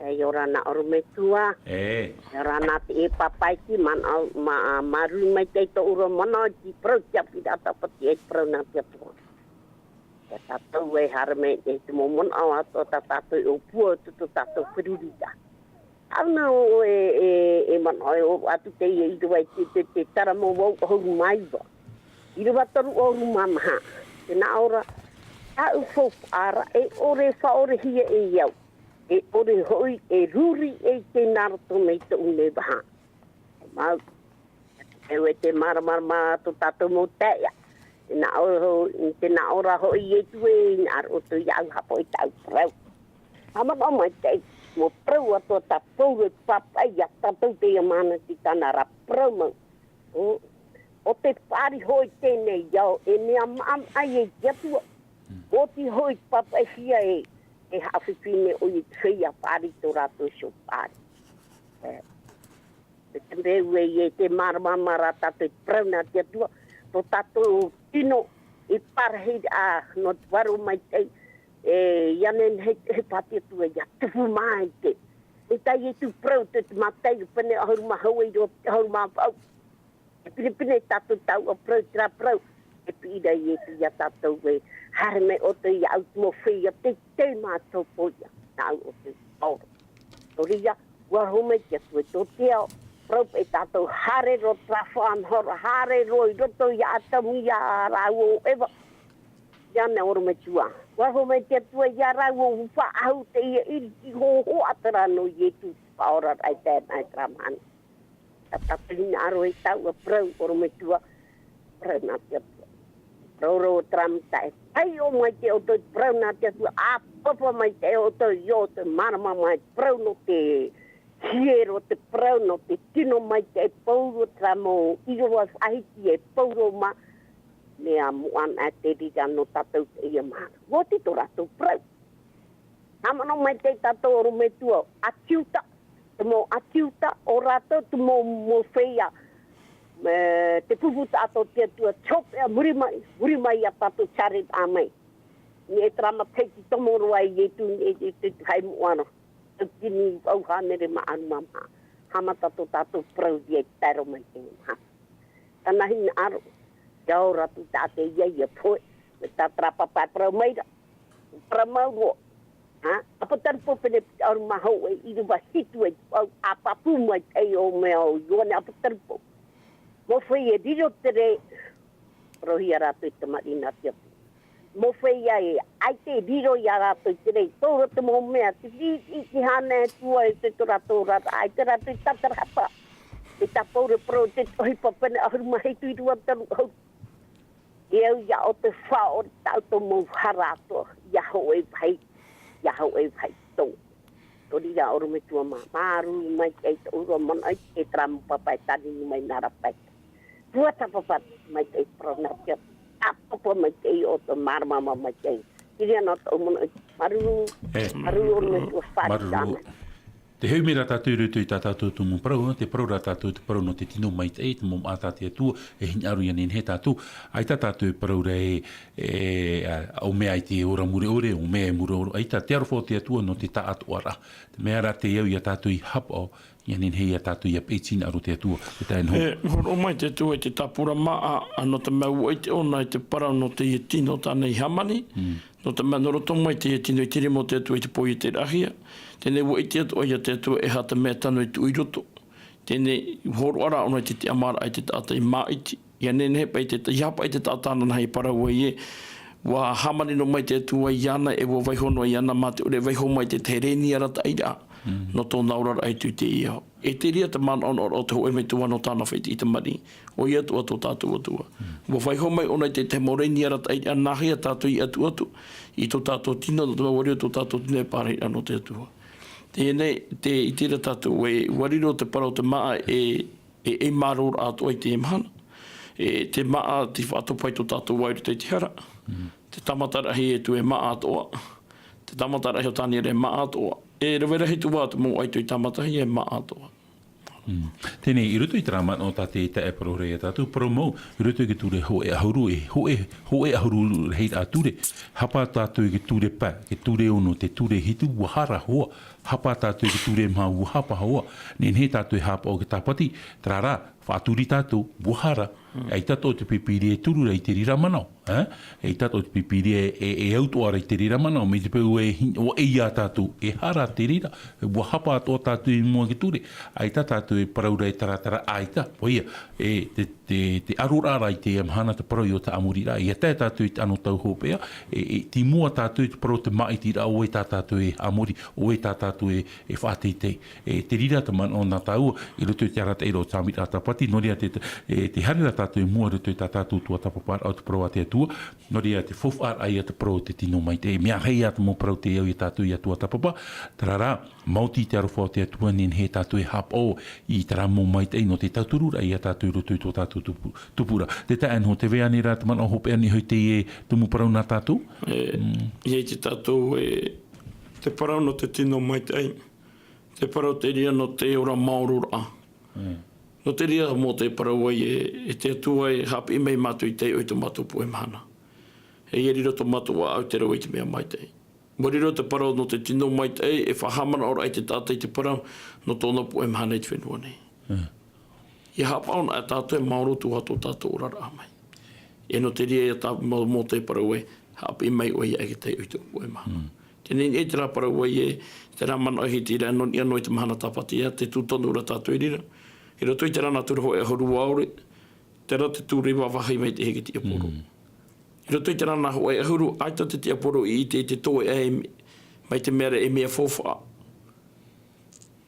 E, ʻia ora na ʻorometua. E. ʻIa ora na te pāpaʻi, manaʻo, mā-, māuruuru maitaʻi tō ʻoe manaʻo i te parau, te ʻāpī rā tāpati, e parau nā te Atua. Ia tātou e haere mai i te mau manaʻo atoʻa tā tātou e ʻōpua atu tō tātou feruriraʻa. ʻAu nā ʻoe e, e, e manaʻo e ʻō atu teie ʻīrava i te, te, te Taramo vaʻu ʻahuru mā iva. ʻĪrava toru ʻahuru mā maha. Tē nā ʻō ra, tāʻu faufaʻa ra, e ʻore e faʻaʻorehia e au. E ʻore hoʻi e ruri e i te nā roto nei tōʻu nei vaha. Mau. E ʻua te māramarama tō tātou mau taeaʻe. Tē nā ʻō, tē nā ʻō ra hoʻi Ietu ē, hinaʻaro ʻoutou iāʻu, haʻapaʻo i tāʻu parau. Haʻamanaʻo maitaʻi, mau parau atoʻa tā Pauro e pāpaʻi iā tātou i teie mahana, tē tāna ra parau mau. Ō. ʻO te paʻari hoʻi teie nei ao, e mea maʻamaʻa ia i te Atua. ʻOti hoʻi te pāpaʻihia e, e haʻafifi nei ʻoia i te feiā paʻari tō rātou iho paʻari. E, e te mea ē, e te māramarama rā tātou i te parau nā te Atua, tō tātou tino i parahiraʻa nō te vārua maitaʻi, e, ia nehenehe te ʻohipa a te Atua ia tupu mai te. E tae i te parau te, te Mātaio pene ʻahuru mā hōʻē i roto i te ʻahuru mā vaʻu. E pinepine tātou taua parau, terā parau. E piʻi ra Ietu ia tātou ē, haere mai ʻoutou iāʻu te mau feiā teitei mātou poia, nāʻu ʻoutou i paoro. Nō reira, ʻua aroha mai te Atua i tō te ao, parau paʻi tātou haere roa terā faʻanahoraʻa, haere roa i roto ia Atamu, ia rāua ʻo Eva. Ia nei ʻorometua. ʻUa aroha mai te Atua ia rāua ʻua faʻaau teie iriti hōhoʻa terā nō Ietu te Faʻaoraraʻa i tae mai i terā mahana. Tātou hinaʻaro e taua parau ʻorometua, parau nā te Atua. Parau ra o terā mea e taiʻo mai te ʻoutou i te parau nā te Atua, ʻāpapa mai te ʻoutou i ʻoutou māramarama i te parau nō te hiero, te parau nō te tino maitaʻi pauroa terā mau ʻīrava faʻahiti e pauroa mā, mea moʻa ana te reira nō tātou i teie mahana. ʻUa oti tō rātou parau. Haʻamanaʻo maitaʻi tātou ʻorometua, ʻĀti Iuta, te mau ʻĀti Iuta, ʻo rātou te mau, mau feiā, e, te pupu taʻata o te Atua, te hopeʻa, muri mai, muri mai ia tātou, tiare mai. Nō terā matahiti tomo roa a Ietu, nō te, te, te haʻamoʻa ra. Tauatini vaʻu hānere mā ʻahuru mā maha. Haʻamata tō tātou parau ia i te tae roa mai i teie mahana. Tāna hinaʻaro, ia ora atu taʻata ia, ia pohe, mai tā terā pāpā e parau mai ra. Parau mau roa. Ha? ʻApotarupo pene piti ʻahuru mā hōʻē, ʻīrava hitu e vaʻu, ʻa pāpū maitaʻi ʻo mea ʻo Ioane ʻApotarupo. Mau feiā e riro tere, parauhia rātou e tamariʻi nā te Atua. Mau feiā e ʻaita e riro ia rātou i te reira, tō rātou mau mea, te riri, te hānere Atua, e te tō rātou oraraʻa, ʻaita rātou e tātarahapa. E tā Pauro parau, te ʻohipa pene ʻahuru mā hitu, ʻīrava toru ʻahuru. E au ia ʻoutou e faʻaʻore i tā ʻoutou mau hara atoʻa, ia hōʻē vāhi, ia hōʻē vāhi tō. Nō reira, ʻorometua mā, māuruuru maitaʻi tō ʻoe manaʻo i terā mau pāpā e tānini mai nā rāpae. Tuatāpapa maitaʻi parau nā te Atua, tāpapa maitaʻi ʻoutou, māramarama maitaʻi. Terā na tōʻu manaʻo i, māuruuru, e, māuruuru ʻorometua, fāriʻi māuruuru. Tāna. Te hau mea rā tātou i roto i tā tātou tumu parau, te parau rā tātou, te parau nō te tino maitaʻi, te mau māʻa tā te Atua, e hinaʻaro ia nehenehe tātou, ʻaita tātou e parau ra e, e, ā, ʻo mea i te ora mure ʻore, ʻo mea e mure ʻore, ʻaita te aroha o te Atua nō te taʻatoʻaraʻa. Te mea rā te au ia tātou i haʻapaʻo, ia nehenehe ia tātou ia peʻe i te hinaʻaro o te Atua, te tae noa. E, hōroʻa mai te Atua i te tāpura māʻa, ā, nō te mea ʻua ʻite ʻōna i te parau nō teie tino tāna i hāmani, mm. Nō te mea, nō roto mai teie tino i te rima o te Atua i te pō i te raʻahia. Teie nei ʻua ʻite atoʻa ia te Atua e aha te mea tano i tuʻu i roto. Teie nei, hōroʻa rā ʻōna i te tiʻamāraʻa i te taʻata i māʻiti. Ia nehenehe paʻi te, ia haʻapaʻo i te taʻata ananahi e parau ai ē, ʻua hāmani noa mai te Atua iāna, e ʻua vaiiho noa iāna mā te ʻore e vaiiho mai i te tahi rēni arataʻiraʻa. Mm. Nō tōna oraraʻa i te ao. E te reira te manaʻo nō, o te hōʻē metua nō tāna fētiʻi tamariʻi, ʻoia atoʻa tō tātou Atua. Mm. ʻUa vaiiho mai ʻōna i te tahi mau rēni arataʻiraʻa, nāhea tātou i ʻatuʻatu i tō tātou tino, nō te mea ʻua riro tō tātou tino e parahiraʻa nō te Atua. Teie nei, tē ʻite ra tātou ē, ʻua riro te parau o te māʻa e, e, e māramarama atoʻa i teie mahana. E, te māʻa, tē faʻatupu ai tō tātou vā i roto i te hara. Mm. Te tāmataraʻa e tū e māʻa atoʻa. Te tāmataraʻa o Taniera e māʻa atoʻa. E rave rahi atu ā te mau ʻaito i tāmatahia e māʻa atoʻa. Mm. Teie nei, i roto i terā manaʻo tā te, tā e parau ra ia tātou, parau mau, i roto i te ture hōʻē ʻahuru, e hōʻē, hōʻē ʻahuru rahiraʻa ture, haʻapaʻo tātou i te ture pae, te ture ono, te ture hitu, ʻua hara hoʻi, haʻapaʻo tātou i te ture maha, ʻua hapa hoʻi, nehenehe tātou e haʻapaʻo i te tāpati, terā rā, faʻaturi tātou, ʻua hara, mm. ʻAita atoʻa te Pīpīria e turu ra i te reira manaʻo. Ā, ʻaita atoʻa te Pīpīria e, e, e au atoʻa ra i te reira manaʻo, mai te peu e hi-, ʻua ʻeiā tātou, e hara te reira, ʻua hapa atoʻa tātou i mua i te ture, ʻaita tātou e parau ra e taratara, ʻaita, ʻoia, e, te, te, te ʻaroraʻa ra i teie mahana te parau i ʻō tā ʻamoriraʻa, ʻia tae tātou i te anotau hopeʻa, e, e, tei mua tātou i te parau o te māʻitiraʻa, ʻo vai tā tātou e ʻamori, ʻo vai tā tātou e, e faʻateitei. E, te reira te manaʻo nā tāua, i roto i te arataʻi ra o te tāmiraʻa tāpati, nō reira te, e, tē haere ra tātou i mua i roto i tā tātou tuatāpaparaʻa o te parau a te Atua, nō reira te faufaʻaraʻa ia te parau o te tino maitaʻi, mea rahi ā te mau parau tei au ia tātou ʻia tuatāpapa, terā rā, maoti te aroha o te Atua nehenehe tātou e haʻapaʻo i terā mau maitaʻi nō te tautururaʻa ia tātou i roto i tō tātou tupu, tupura. Te tae noa, tē vai nei rā te manaʻo hopeʻa nei hoʻi teie tumu parau nā tātou? E, mm. Ia i te tātou e, te parau nō te tino maitaʻi, te parau te reira nō te ora maororaʻa. Mm. Nō te reira Mōte e parau ai e, e te Atua e haʻapiʻi mai mātou i te ʻoe tō mātou puʻe mahana. E ia riro tō mātou ʻāʻau te rave i te mea maitaʻi. Ua riro te parau nō te tino maitaʻi, e faʻahaʻamanaʻo raʻa i te taʻata i te parau nō tōna puʻe mahana i te fenua nei. Mm. Ia haʻapaʻo na e tātou e maoro atu ā tō tātou oraraʻa mai. E nō te reira ia tā Mō-, Mōte e parau ai, haʻapiʻi mai ʻoe ia e te taiʻo i tō puʻe mahana. Mm. Teie nei terā parau ai e, terā manaʻo e hiti ra nō niʻa noa i te mahana tāpati ïa, te tūtonu ra tātou i reira. I roto i terā nā ture hōʻē ʻahuru ʻaore, terā te ture i vāvāhi mai te heke tiaporo. Mm. I roto i terā nā hōʻē ʻahuru, ʻaita te tiaporo i ʻite i te toeʻa e, mai te mea ra e mea faufaʻa.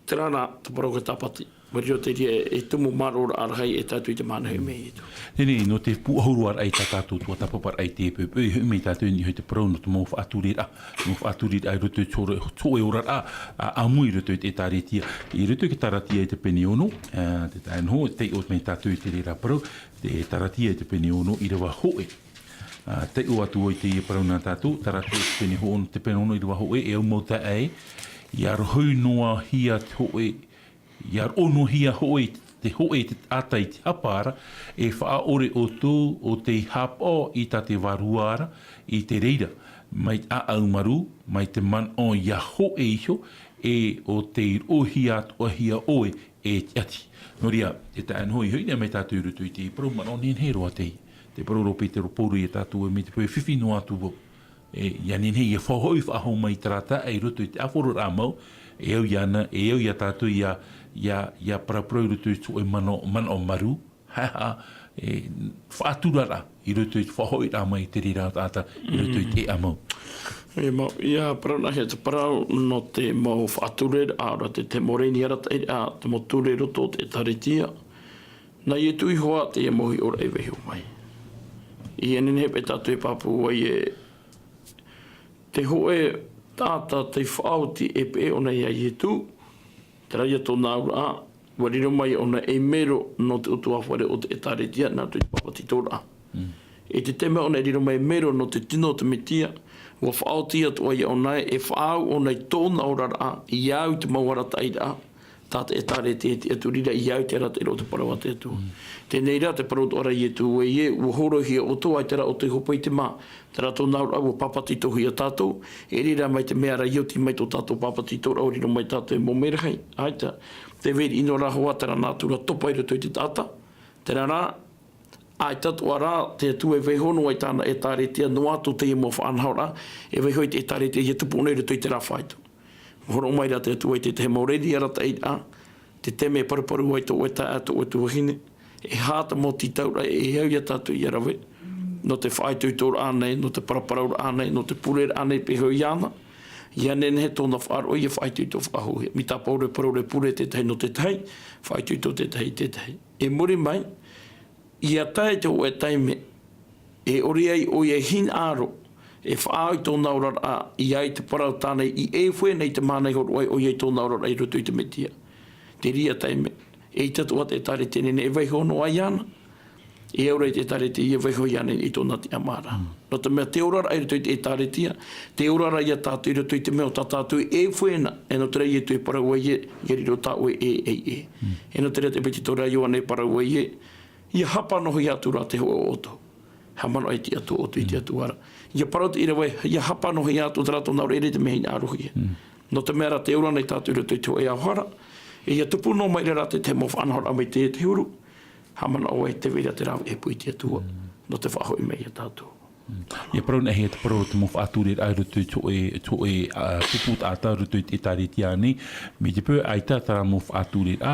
Terā nā te parau ka tāpati. Ua riro te reira e tumu maororaʻa rahi e tātou i te mahana i ʻō mai Ietu. Teie nei, nō te pūʻohuraʻa i tā tātou tuatāpaparaʻa i te poʻipoʻi, e hoʻi mai tātou i niʻa i te parau nō te mau faʻatureraʻa. Mau faʻatureraʻa i roto i tō, tō ʻoe oraraʻa, ā, ʻāmui i roto i te ʻĒtārētia. I roto i te Taratia i te pene ono, ā, te tae noa, taiʻo mai tātou i te reira parau, te Taratia i te pene ono, ʻīrava hōʻē. Ā, taiʻo atu ai teie parau nā tātou, Taratia i te pene hō-, te pene ono ʻīrava hōʻē, e au mau taeaʻe, ʻia rohi noa hia te hōʻē, ʻia roʻo noa hia hōʻē te hōʻē te taʻata i te hapa ra, e faʻaʻore ʻoutou ʻo tei haʻapaʻo i tā te Vārua ra, i te reira, mai te ʻāʻau marū, mai te manaʻo ʻia hōʻē iho, e ʻo tei roʻohia atoʻahia ʻoe, e te ʻati. Nō reira, e tae noa hoʻi, hoʻi nei mai tātou i roto i te parau manaʻo nehenehe roa te, te parau ra ʻo Petero Pauro ia tātou e mai te peu e fifi noa atu vau. E, ʻia nehenehe, ʻia faʻahoʻi, faʻahou mai terā taeaʻe i roto i te ʻāfaro ra mau, e au iāna, e au ia tātou ʻia, ʻia, ʻia paraparau i roto i tō ʻoe manaʻo, manaʻo marū, ha, ha, e, faʻaturaraʻa, i roto i te faʻahoʻiraʻa mai i te reira taʻata, i roto i te ʻēʻa mau. E mau, ʻia parau na hia te parau nō te mau faʻatureraʻa, ʻaore rā te, te mau reni arataʻiraʻa, te mau ture i roto o te ʻĒtārētia. Nā Ietu iho ā teie mau hiʻoraʻa e vaiiho mai. ʻIa nehenehe paʻi tātou e pāpū ai e, te hōʻē taʻata tei faʻaoti e peʻe ʻōna ia Ietu, terā ia tōna auraʻa, ʻua riro mai ʻōna ei mero nō te ʻutuāfare o te ʻĒtārētia, nā roto i te pāpetitoraʻa. Mm. I te taime ʻōna e riro mai mero nō te tino o te Mesia, ʻua faʻaoti atoʻa ia ʻōna e, e faʻaau ʻōna i tōna oraraʻa, ʻia au i te mau arataʻiraʻa, tā te ʻĒtārētia i te Atua, reira ʻia au i te arataʻiraʻa o te parau a te Atua. Mm. Teie rā te parau atoʻa ra a Ietu ē, ʻua hōroʻahia ʻoutou, ʻaita rā ʻoutou i hope i te mā, terā tōna auraʻa ʻua pāpetitohia tātou, e reira mai te mea ra i oti mai tō tātou pāpetitoraʻa ʻua riro mai tātou e mau merahi, ʻaita, tē vai riʻi noa ra hoʻi terā nātura topa i roto i te taʻata, terā rā, ʻaita atoʻa rā, te Atua e vaiiho noa i tāna ʻĒtārētia noa atu teie mau faʻanahoraʻa, e vaiiho i te ʻĒtārētia ʻia tupu ʻōna i roto i terā faito. Hōroʻa mai rā te Atua i te tahi mau reni arataʻiraʻa, te taime e paruparu ai tō ʻoe taeaʻe, tō ʻoe tuahine, e aha te mau tītauraʻa e au ia tātou ʻia rave, nō te faʻaitoitoraʻa nei, nō te paraparauraʻa nei, nō te pureraʻa nei, pēhea iāna, ʻia nehenehe tōna faʻaroʻo ʻia faʻaitoito faʻahou. Mai tā Pauro e parau ra e pure tētahi nō tētahi, faʻaitoito tētahi i tētahi. I muri mai, ʻia tae i te hōʻē taime, e ʻore ai ʻoia e hinaʻaro, e faʻaau i tōna oraraʻa, ʻia au i te parau tāna i ʻēʻue nei te mahana i hōroʻa ai ʻoia i tōna oraraʻa i roto i te Mesia. Te reira taime, eʻita atoʻa te ʻĒtārētia e nehenehe e vaiiho noa iāna, e au ra i te ʻĒtārētia ʻia vaiiho iāna i tōna tiʻamāraʻa. Mm. Nō te mea te oraraʻa i roto i te ʻĒtārētia, te oraraʻa ia tātou i roto i te mea ʻo tā tātou e ʻēʻue na, e nō te reira Ietu e parau ai ē, ʻia riro tā ʻoe ʻē ei ʻē. Mm. E nō te reira te pāpetitoraʻa a Ioane e parau ai ē, ʻia hapa noa hia atu rā te hōʻē ʻoʻoto. Haʻamanaʻo e tiʻa tō ʻoto i te Atua ra. ʻIa parau te ʻīrava ē, ʻia hapa noa hia atu terā tōna auraʻa, e ʻere te mea hinaʻaro hia. Mm. Nō te mea rā te ora nei tātou i roto i te hōʻē aohara, e ʻia tupu noa mai ra te, te mau faʻanahoraʻa mai te, te huru. Haʻamanaʻo ē tē vai ra te rāveʻa e pū i te Atua. Mm. Nō te faʻahoʻi mai ia tātou. Mm. ʻIa parau na hia te parau te mau faʻatureraʻa i roto i te hōʻē, te hōʻē, ā, tupu taʻata i roto i te ʻĒtārētia nei. Mai te peu ʻaita terā mau faʻatureraʻa,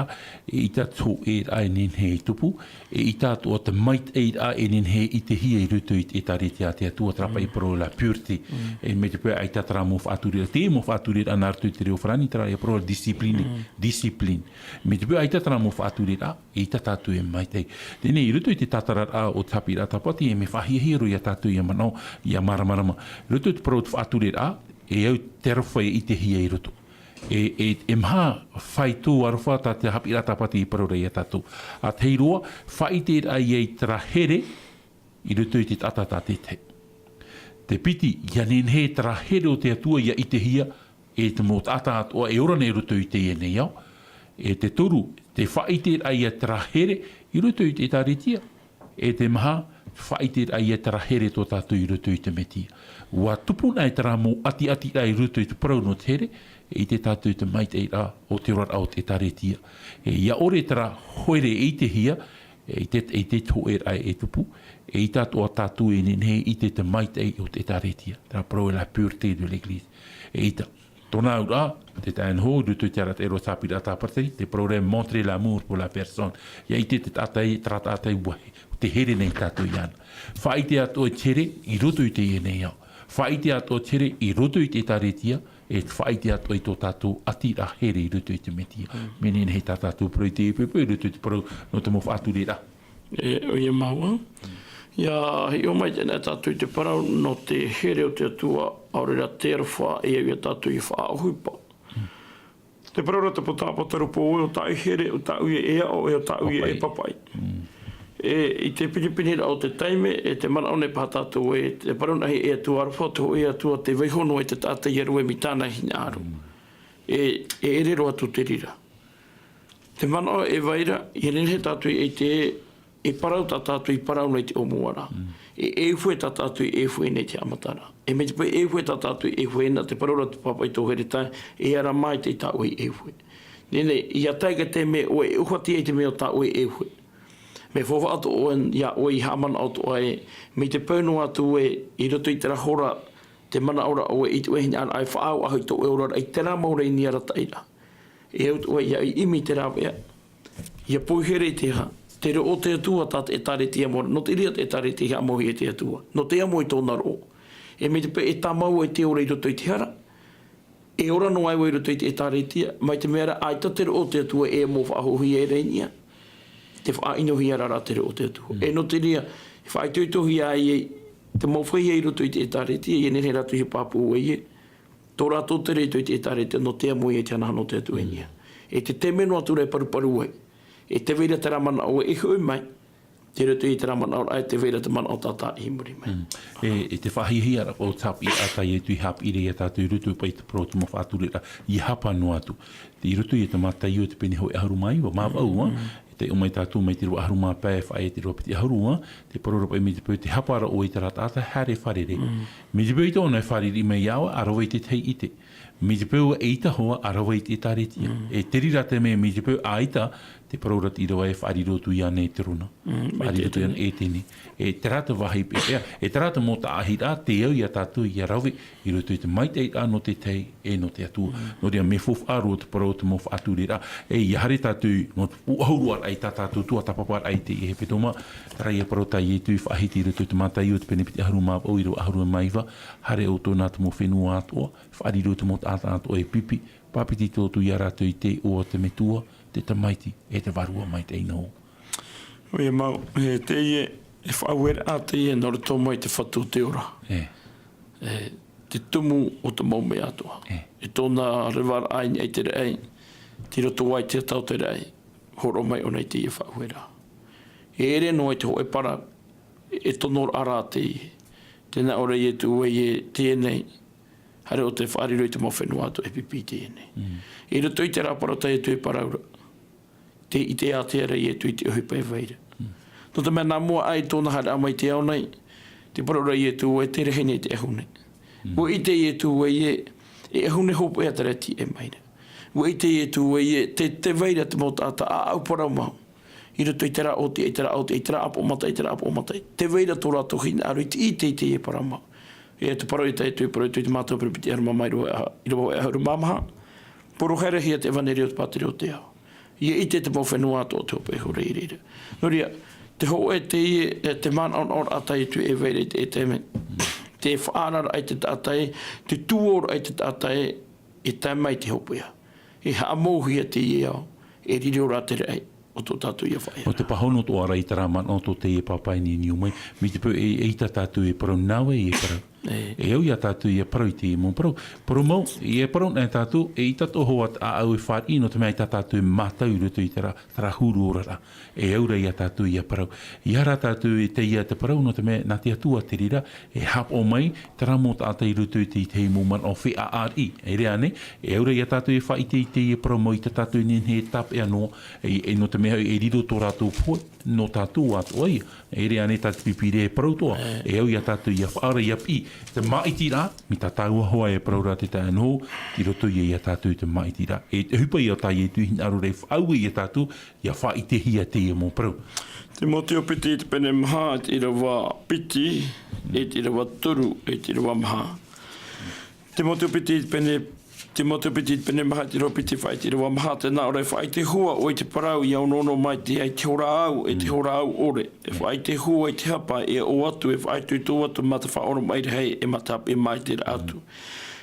eʻita te hōʻēraʻa e nehenehe e tupu, eʻita atoʻa te maitaʻiraʻa e nehenehe e ʻitehia i roto i te ʻĒtārētia a te Atua, terā paʻi e parau la pureté. Mm. E mai te peu ʻaita terā mau faʻatureraʻa, te mau faʻatureraʻa nā roto i te reo farāni, terā e parau la discipline, mm, discipline. Mai te peu ʻaita terā mau faʻatureraʻa, eʻita tātou e maitaʻi. Teie nei, i roto i te tātararaʻa o te haʻapiʻiraʻa tāpati, e mea faʻahiahia roa ia tātou ʻia manaʻo, ʻia māramarama. I roto i te parau o te faʻatureraʻa, e au te aroha e ʻitehia i roto. E, e, e maha faito aroha tā te haʻapiʻiraʻa tāpati i parau ra ia tātou. ʻA tahi roa, faʻaʻite ra ia i terā here i roto i te taʻata tā tētahi. Te piti, ʻia nehenehe terā here o te Atua ʻia ʻitehia e te mau taʻata atoʻa e ora nei i roto i teie nei ao. E te toru, te faʻaʻite ra ia terā here i roto i te ʻĒtārētia. E te maha, faʻaʻite ra ia terā here tō tātou i roto i te Mesia. ʻUa tupu na e terā mau ʻatiʻatiraʻa i roto i te parau nō te here, e ʻite tātou i te maitaʻiraʻa o te oraraʻa o te ʻĒtārētia. E ʻia ʻore terā here e ʻitehia, e ʻite, e ʻite te hōʻēraʻa e tupu, e ʻite atoʻa tātou e nehenehe e ʻite te maitaʻi o te ʻĒtārētia. Terā parau e la pureté de l'Église. E ʻita. Tōna auraʻa, te tae noa i roto i te arataʻi roa haʻapiʻiraʻa tāpati, te parau ra montrer l'amour pour la personne. ʻIa ʻite te taʻata, terā taʻata ʻua, te here nei tātou iāna. Faʻaʻite atoʻa i te here i roto i teie nei ao. Faʻaʻite atoʻa i te here i roto i te ʻĒtārētia, e faʻaʻite atoʻa i tō tātou ʻatiraʻa here i roto i te Mesia. Mm. Mea nehenehe tā tātou parau i teie poʻipoʻi i roto i te parau nō te mau faʻatureraʻa. E, ʻoia mau. ʻIa hiʻo mai teie nei tātou i te parau nō te here o te Atua, ʻaore rā te aroha e au ia tātou ʻia faʻaʻohipa. Te parau ra te pāpā Taupo, ʻo tāʻu here, ʻo tāʻu ia e aʻo, e ʻo tāʻu ia e papaʻi. Mm. E, i te pinepineraʻa o te taime, e te manaʻo nei paha tātou ē, te parau nā hea e Atua aroha, te hōʻē Atua, tē vaiiho noa i te taʻata ʻia rave mai i tāna hinaʻaro. Mm. E, e ʻere roa atu te reira. Te manaʻo e vai ra, ʻia nehenehe tātou e ʻite, e parau tā tātou i parau nei i te ʻōmuaraʻa. Mm. E, e ʻauhē tā tātou i ʻauhē nei i te haʻamataraʻa. E mai te peu e ʻauhē tā tātou i ʻauhē na, te parau ra te pāpā i tō here tae, e ara mai te tāʻu e ʻauhē. Nehenehe, ʻia tae i te taime ʻoe e ʻuhati ai te mea o tāʻu e ʻauhē. Mea faufaʻa atoʻa ʻoe, ia ʻoe i haʻamanaʻo atoʻa ē, mai te peu noa atu ē, i roto i terā hora, te manaʻo ra ʻoe i te hinaʻaro e faʻaʻauaʻau i tō ʻoe oraraʻa i terā mau rā i niʻa i te arataʻiraʻa. E au atoʻa ʻia ʻimi i te rāveʻa. ʻIa poihere i te aha, te roʻo o te Atua tā te ʻĒtārētia mau ra, nō te reira te ʻĒtārētia i haʻamauhia e te Atua. Nō te amo i tōna roʻo. E mai te peu e tāmau ai te ora i roto i te hara. E ora noa ai vau i roto i te ʻĒtārētia, mai te mea ra ʻaita te roʻo o te Atua e amo faʻahouhia e rā i niʻa. Tē faʻaʻinohia ra rā te roʻo o te Atua. Mm. E nō te reira, e faʻaitoitohia ai te mau feiā i roto i te ʻĒtārētia, ʻia nehenehe rātou e pāpū ai ē. Tō rātou tere i roto i te ʻĒtārētia nō te amo ia i te hanahana o te Atua i niʻa. Mm. E te taime noa atu ra e paruparu ai. E tē vai ra terā manaʻo e hoʻi mai. Tei roto i terā manaʻo ra, e tē vai ra te manaʻo tātaʻi i muri mai. Mm. E, e te faʻahiahia ra, ʻo te haʻapiʻiraʻa tā Ietu i haʻapiʻi ra ia tātou i roto paʻi i te parau o te mau faʻatureraʻa, ʻia hapa noa atu. I roto i te Mātaio te pene hōʻē ʻahuru mā iva, mā vau, ā, mm, e taiʻo mai tātou mai te ʻīrava ʻahuru mā pae e faʻaea i te ʻīrava piti ʻahuru, ā, te parau ra paʻi mai te peu tē hapa ra ʻoe i terā taʻata, haere e fārerei. Mm. Mai te peu ʻaita ʻōna e fārerei mai iā ʻoe, ʻa rave i te tahi ʻite. Mai te peu ʻaita hoʻi, ʻa rave i te ʻĒtārētia. Mm. E te reira te mea, mai te peu ʻaita, te parau ra te ʻīrava e faʻariro atu iāna e te rona. Mm, mai faʻariro atu iāna e Etene. E terā te vāhi peʻapeʻa, e terā te mau taʻahiraʻa, tē au ia tātou ʻia rave, i roto i te maitaʻiraʻa nō te tahi, e nō te Atua. Mm. Nō reira, mea faufaʻa roa te parau o te mau faʻatureraʻa. E ʻia haere tātou, nō te pūʻohu roa ra i tā tātou tuatāpaparaʻa i teie hepetoma, terā ia parau tā Ietu i faʻahiti i roto i te Mātaio te pene piti ʻahuru mā vau, ʻīrava ʻahuru mā iva, haere ʻoutou nā te mau fenua atoʻa, faʻariro i te mau taʻata atoʻa e pipi, pāpetito atu ia rātou i te iʻoa o te Metua, te Tamaiti, e te Vārua Maitaʻi Noa. ʻOia mau, e teie, e faʻaueraʻa teie nō roto mai te Fatu o te Ora. E. E, te tumu o te mau mea atoʻa. E. E tōna revaraʻa i niʻa i te raʻi, tei roto ai te ata o te raʻi, hōroʻa mai ʻōna i teie faʻaueraʻa. E ʻere noa i te hōʻē parau, e tonoraʻa rā teie. Tē nā ʻō ra Ietu ē, teie nei, haere ʻo te faʻariro i te mau fenua atoʻa e pipi i teie nei. Mm. I roto i terā parau tā Ietu e parau ra. Tē ʻite ātea ra Ietu i te ʻohipa e vai ra. Mm. Nō te mea nā mua aʻe i tōna haereraʻa mai i te ao nei, tē parau ra Ietu ē tē rahi nei te ʻahune. Mm. ʻUa ʻite Ietu ē, e ʻahune hopeʻa terā e tīaʻi mai ra. ʻUa ʻite Ietu ē, tē, tē vai ra te mau taʻata ʻāʻau parau mau. I roto i terā ʻōtiʻa, i terā ʻōtiʻa, i terā ʻāpoʻo mataʻi, i terā ʻāpoʻo mataʻi. Tē vai ra tō rātou hinaʻaro i te ʻite i teie parau mau. E te parau i tae atu i parau i te Mātaio pene piti ʻahuru mā maha, ʻīrava hōʻē ʻahuru mā maha. Poro haerehia te ʻevanelia o te pātireia o te ao. ʻIa ʻite te mau fenua atoʻa te hopeʻa e hora i reira. Nō reira, te hōʻē teie, e, te manaʻonaʻoraʻa tā Ietu e vai ra i te, e te mea. Te faʻaararaʻa i te taʻata ē, te tuoraʻa i te taʻata ē, e tae mai te hopeʻa. E haʻamauhia teie ao, e riro rā te raʻi, o tō tātou ia faʻaea. ʻO te pāhono atoʻa ra i terā manaʻo tō teie pāpaʻi i niu mai, mai te peu e, eʻita tātou e parau, nāʻu e parau. E au ia tātou ia parau i te mau parau. Parau mau, ia parau nei tātou, e ʻaita atoʻa hoʻi ʻāʻau e fāriʻi, nō te mea ʻaita tātou e mātau i roto i terā, terā huru oraraʻa. E au rā ia tātou ia parau. ʻEiaha rā tātou e taiʻa te parau, nō te mea, nā te Atua te reira, e haʻapaʻo mai, terā mau taʻata i roto i te, i te mau manaʻo feʻaʻariʻi. E reira nei, e au rā ia tātou e faʻaʻite i te, ia parau mau i tā tātou e nehenehe e tāpeʻa noa, e, e nō te mea e riro tō rātou pohe, nō tātou atoʻa ia. E reira nei tā te pipi e parau atoʻa, e au ia tātou ia faʻaara ia piʻi, te māʻitiraʻa, mai tā tāua hoʻi e parau ra te taeaʻe nō, i roto ia ia tātou i te māʻitiraʻa. E te ʻohipa ia tā Ietu hinaʻaro ra e faʻaue ia tātou, ia faʻaʻitehia teie mau parau. Timoteo piti i te pene maha, i te ʻīrava piti, i te ʻīrava toru, i te ʻīrava maha. Timoteo piti i te pene, Timoteo piti i te pene maha, i te ʻīrava piti, faʻaʻite ʻīrava maha, tē nā ʻō ra e faʻaʻite hua ʻoe i te parau, ʻia ʻōnoʻono mai te, i te hora au, e te hora au ʻore. E faʻaʻite hua i te hapa, e ʻō atu, e faʻaitoito atu, mā te faʻaoromaʻi rahi, e mā te haʻapiʻi maitaʻi atu.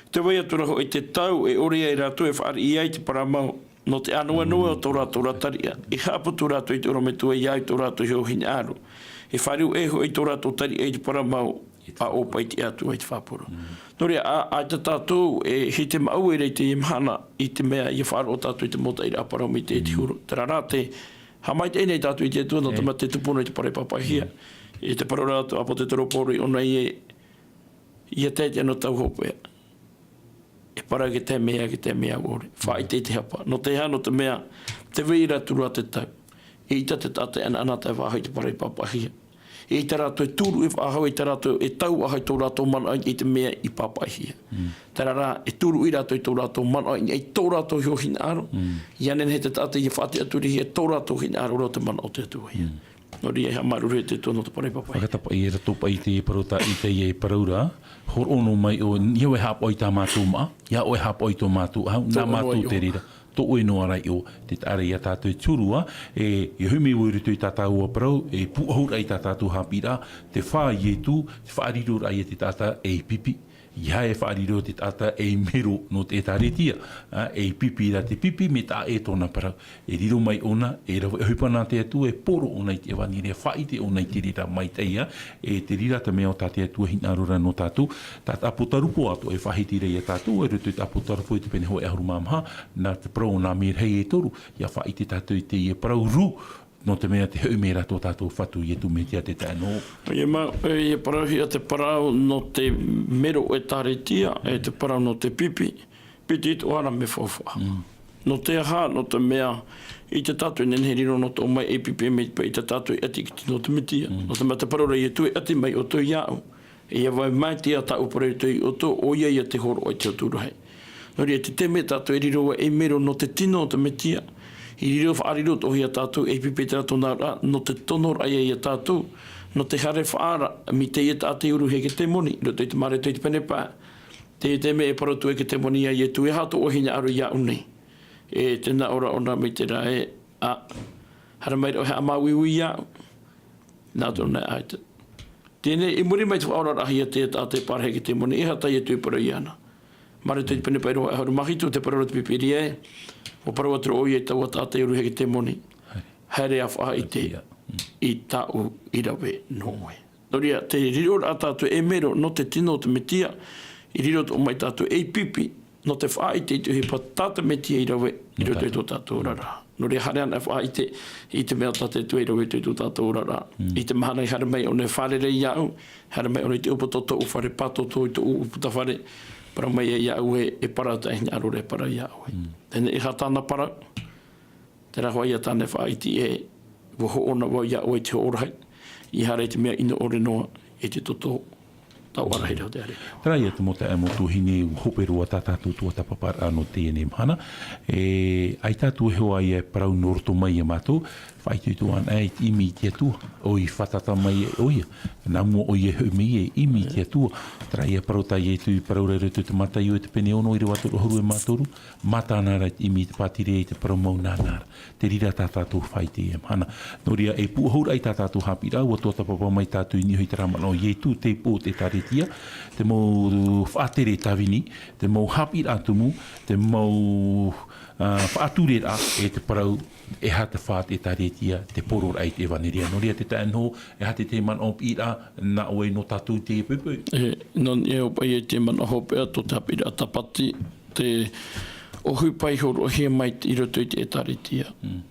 Tē vai atu ra hoʻi te tau, e ʻore ai rātou, e fāriʻi ai te parau mau. Nō te ānoanoa o tō rātou ra tariʻa, e haʻaputu rātou i te ʻorometua ia au i tō rātou iho hinaʻaro. E fāriu e hoʻi tō rātou tariʻa i te parau mau, a ʻōpaʻi te Atua i te fāpōro. Nō reira, ʻa, ʻaita tātou, e hiti maʻu e rā i teie mahana, i te mea, ʻia faʻaroʻo tātou i te mau taʻiraʻa parau mai te, te huru. Terā rā te, haʻamaitaʻi nei tātou i te Atua, nō te mea tē tupu noa i te parau e pāpaʻihia. E te parau ra atu, ʻāpōsetolo Paulo i ʻōna ē, ʻia tae i te anotau hopeʻa. E parau ke tae mai, ke tae mai au ʻore. Faʻaʻite i te hapa. Nō te aha, nō te mea, tē vai ra atu ra te tau. E ʻaita te taʻata e anaʻanatae faʻahou i te parau i pāpaʻihia. E ʻaita rātou e tūruʻi faʻahou, e ʻaita rātou e tau faʻahou i tō rātou manaʻo i te mea i pāpaʻihia. Terā rā, e tūruʻi rātou i tō rātou manaʻo i tō rātou iho hinaʻaro. ʻIa nehenehe te taʻata ʻia faʻatiʻaturihia tō rātou hinaʻaro ra tō te manaʻo o te Atua ia. Nō reira, e haʻamāuruuru te Atua nō te parau e pāpaʻihia. Fakatapaʻi e rātou paʻi i te parau tā ʻĪtaia e parau ra, hōroʻa noa mai ʻoe, ʻia ʻoe haʻapaʻo i tā mātou māʻa, ʻia ʻoe haʻapaʻo i tō mātou ʻahu, nā mātou te reira, tō ʻoe noa ra ʻoe, te taʻa ra ia tātou e te huru ā, e, e ʻohi mai vau i roto i tā tāua parau, e pūʻohuraʻa i tā tātou haʻapiʻiraʻa, te fā Ietu, te faʻariroraʻa ia te taʻata ei pipi. ʻEiaha e faʻariro te taʻata ei mero nō te ʻĒtārētia, ā, ei pipi ra te pipi, mai tā ʻoe tōna parau. E riro mai ʻōna, e rave ʻohipa nā te Atua, e poro ʻōna i te ʻevanelia, faʻaʻite ʻōna i te reira maitaʻi, ā, e te reira te mea o tā te Atua hinaʻaro ra nō tātou, tā te ʻApotarupo atoʻa e faʻahiti ra ia tātou, i roto i te ʻApotarupo i te pene hōʻē ʻahuru mā maha, nā te parau o nā mīrahi e toru, ʻia faʻaʻite tātou i teie parau rū, nō te mea tē hoʻi mai ra tō tātou Fatu Ietu Metia te taeaʻe nō. ʻOia mau, e, ʻia parauhia te parau nō te mero ʻĒtārētia, e te parau nō te pipi, piti atoʻa ra mea faufaʻa. Nō te aha, nō te mea, ʻaita tātou e nehenehe e riro noa atoʻa mai ei pipi mai te peu ʻaita tātou e ʻati i te tino o te Metia. Nō te mea te parau ra Ietu e ʻati mai ʻoutou iāʻu. ʻIa vai mai te taʻu parau i roto ia ʻoutou, ʻoia ia te hōroʻa i te hotu rahi. Nō reira, te taime tātou e riro ai ei mero nō te tino o te Metia, i riro faʻariro atoʻahia tātou ei pipi terā tōna auraʻa, nō te tonoraʻa ia tātou, nō te haere faʻaara, mai teie taʻata i uru Heketemoni, i roto i te Mareko i te pene pae. Te, te mea e parau atu e Heketemoni ia Ietu, e aha tō ʻoe hinaʻaro iāʻu nei. E tē nā ʻō ra ʻōna mai terā ē, ā, haere mai ra ʻoe e haʻamāuiui iāʻu. Nā tōna ʻaita. Teie nei, i muri mai te faʻaoraraʻahia te taʻata e pārahi Heketemoni, e aha tā Ietu e parau iāna. Mareko i te pene pae ʻahuru mā hitu, tē parau ra te Pīpīria ē, ʻua parau atu ra ʻoia i taua taʻata i uru Heketemoni. Haere ā faʻaʻite i tāʻu i rave nō ʻoe. Nō reira, te riroraʻa tātou ei mero nō te tino o te Metia, i riro atoʻa mai tātou ei pipi, nō te faʻaʻite i te ʻohipa tā te Metia i rave i roto i tō tātou oraraʻa. Nō reira, haere ānei e faʻaʻite i te mea tā te Atua i rave i roto i tō tātou oraraʻa. I te mahana i haere mai ʻōna e fārerei iāʻu, haere mai ʻōna i te ʻūputa o tōʻu fare pātōtō i tōʻu ʻūputa fare, parau mai ia iāʻu ē, e parau tā ʻoe hinaʻaro ra e parau iāʻu ē. Teie nei, e aha tāna parau? Terā hoʻi ia tāna e faʻaʻite ē, ʻua hoʻona vau iā ʻoe i te hoʻo rahi, i haere i te mea ʻino ʻore noa, i te toto tauʻarahi ra o te ʻāreʻa. Terā ia te mau taeaʻe, mau tuahine, ʻua hope roa tā tātou tuatāpaparaʻa nō teie nei mahana. E, ʻaita atu e hoa ia e parau nō roto mai ia mātou, faʻaitoito ānei i te ʻimi i te Atua, ʻoi fātata mai ʻoia, nā mua ʻoia e hoʻi mai e ʻimi i te Atua. Terā ia parau tā Ietu i parau ra i roto i te Mataio i te pene ono ʻīrava toru ʻahuru e mā toru, Mā tāna ra i te ʻimi i te pātireia i te parau mau nāna ra. Te reira tā tātou faʻaʻite i teie mahana. Nō reira, e pūʻohuraʻa i tā tātou haʻapiʻiraʻa, ʻua tuatāpapa mai tātou i niʻa i terā manaʻo o Ietu, te ipu o te ʻĒtārētia, te mau faʻatere tāvini, te mau haʻapiʻiraʻa tumu, te mau, ā, faʻatureraʻa, e te parau E aha te fā te ʻĒtārētia, te poroʻraʻa i te ʻevaneria. Nō reira te taeaʻe Noho, e aha te tahi manaʻo piʻiraʻa nā ʻoe nō tātou i teie poʻipoʻi? E, nō niʻa e hopeʻa i te manaʻo hopeʻa tō te haʻapiʻiraʻa tāpati, te ʻohipa i hōroʻahia mai i roto i te ʻĒtārētia. Mm.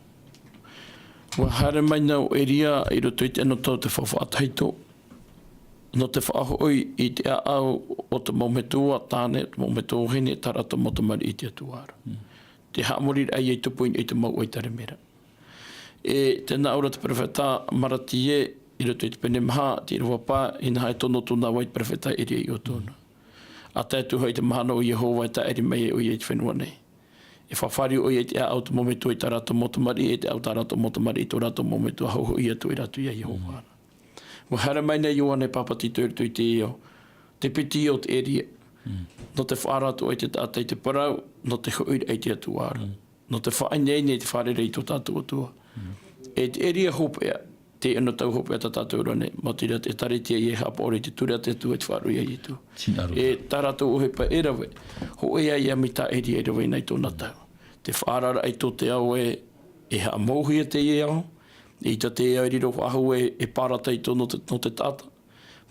ʻUa haere mai nā ʻo Eria i roto i te anotau o te faufaʻa tahito, nō te faʻahoʻi i te ʻāʻau o te mau metua tāne, te mau metua vahine, tā rātou mau tamariʻi i te Atua ra. Mm. Te haʻamoriraʻa ia i tupu i niʻa i te mau ʻaitare mera. E tē nā ʻō ra te perofeta Maratia i roto i te pene maha, te ʻīrava pae, inaha e tono atu nā vau i te perofeta Eria i ʻō atu na. ʻA tae atu hoʻi te mahana o Iehova e tāʻiri mai ai ʻoia i te fenua nei. E fafari ʻoia i te ʻāʻau o te mau metua i tā rātou mau tamariʻi, e te ʻāʻau tā rātou mau tamariʻi i tō rātou mau metua, hauhaʻa atu ai rātou ia Iehova ra. ʻUa haere mai nei Ioane Pāpetito i roto i te ao, te piti o te Eria. Mm. Nō te faʻaara atu i te taʻata i te parau, nō te hoʻiraʻa i te Atua ra. Mm. Nō te faʻaineine i te fārerei i tō tātou Atua. Mm. E te Eria hopeʻa, te anotau hopeʻa tā tātou ra nei, maoti rā te ʻĒtārētia ia e haʻapaʻo ra i te ture a te Atua i te faʻaroʻo ia Ietu. Hinaʻaro. E tā rātou ʻohipa e rave, hōʻē ïa mita Eria e rave na i tōna tau. Te faʻaararaʻa i tō te ao e, e haʻamauhia teie ao, ʻeita te ao e riro faʻahou e, e pārataito nō te, nō te taʻata.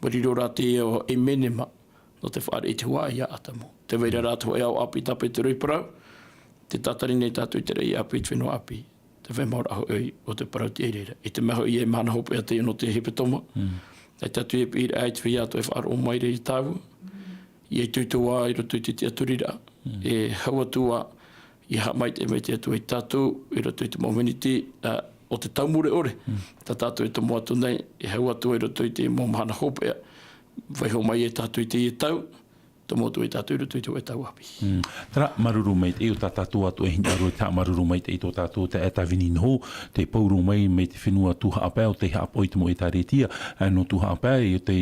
ʻUa riro rā te ao e menema, nō te fāriʻi i te huaʻai ia Atamu. Tē vai ra rā te hōʻē ao ʻāpī tā Petero i parau, tē tātari nei tātou i te raʻi ʻāpī, te fenua ʻāpī, te vai mau ra hoʻi o te parau i te reira. I te mea hoʻi e mahana hopeʻa teie nō te hepetoma. Mm. ʻAita atu e piʻiraʻa i te feiā atoʻa e faʻaroʻo mai ra i tāua. ʻIa itoito ā i roto i te tiʻaturiraʻa. Mm. E hau atu ā, ʻia haʻamaitaʻi mai te Atua ia tātou, i roto i te mau miniti, ā, o te tau mure ʻore. Mm. Tā tātou e tomo atu nei, e hau atu ā i roto i te mau mahana hopeʻa. Vaiiho mai ia tātou i teie tau, tomo atu ia tātou i roto i te hōʻē tau ʻāpī. Mm. Terā, māuruuru maitaʻi, ʻo tā tātou atoʻa e hinaʻaro i te haʻamāuruuru maitaʻi i tō tātou taeaʻe Tāvini Noho, tē pauroa mai, mai te fenua Tuhaʻa Pae, ʻo tē haʻapaʻo i te mau ʻĒtārētia, ā, nō Tuhaʻa Pae, ʻo tē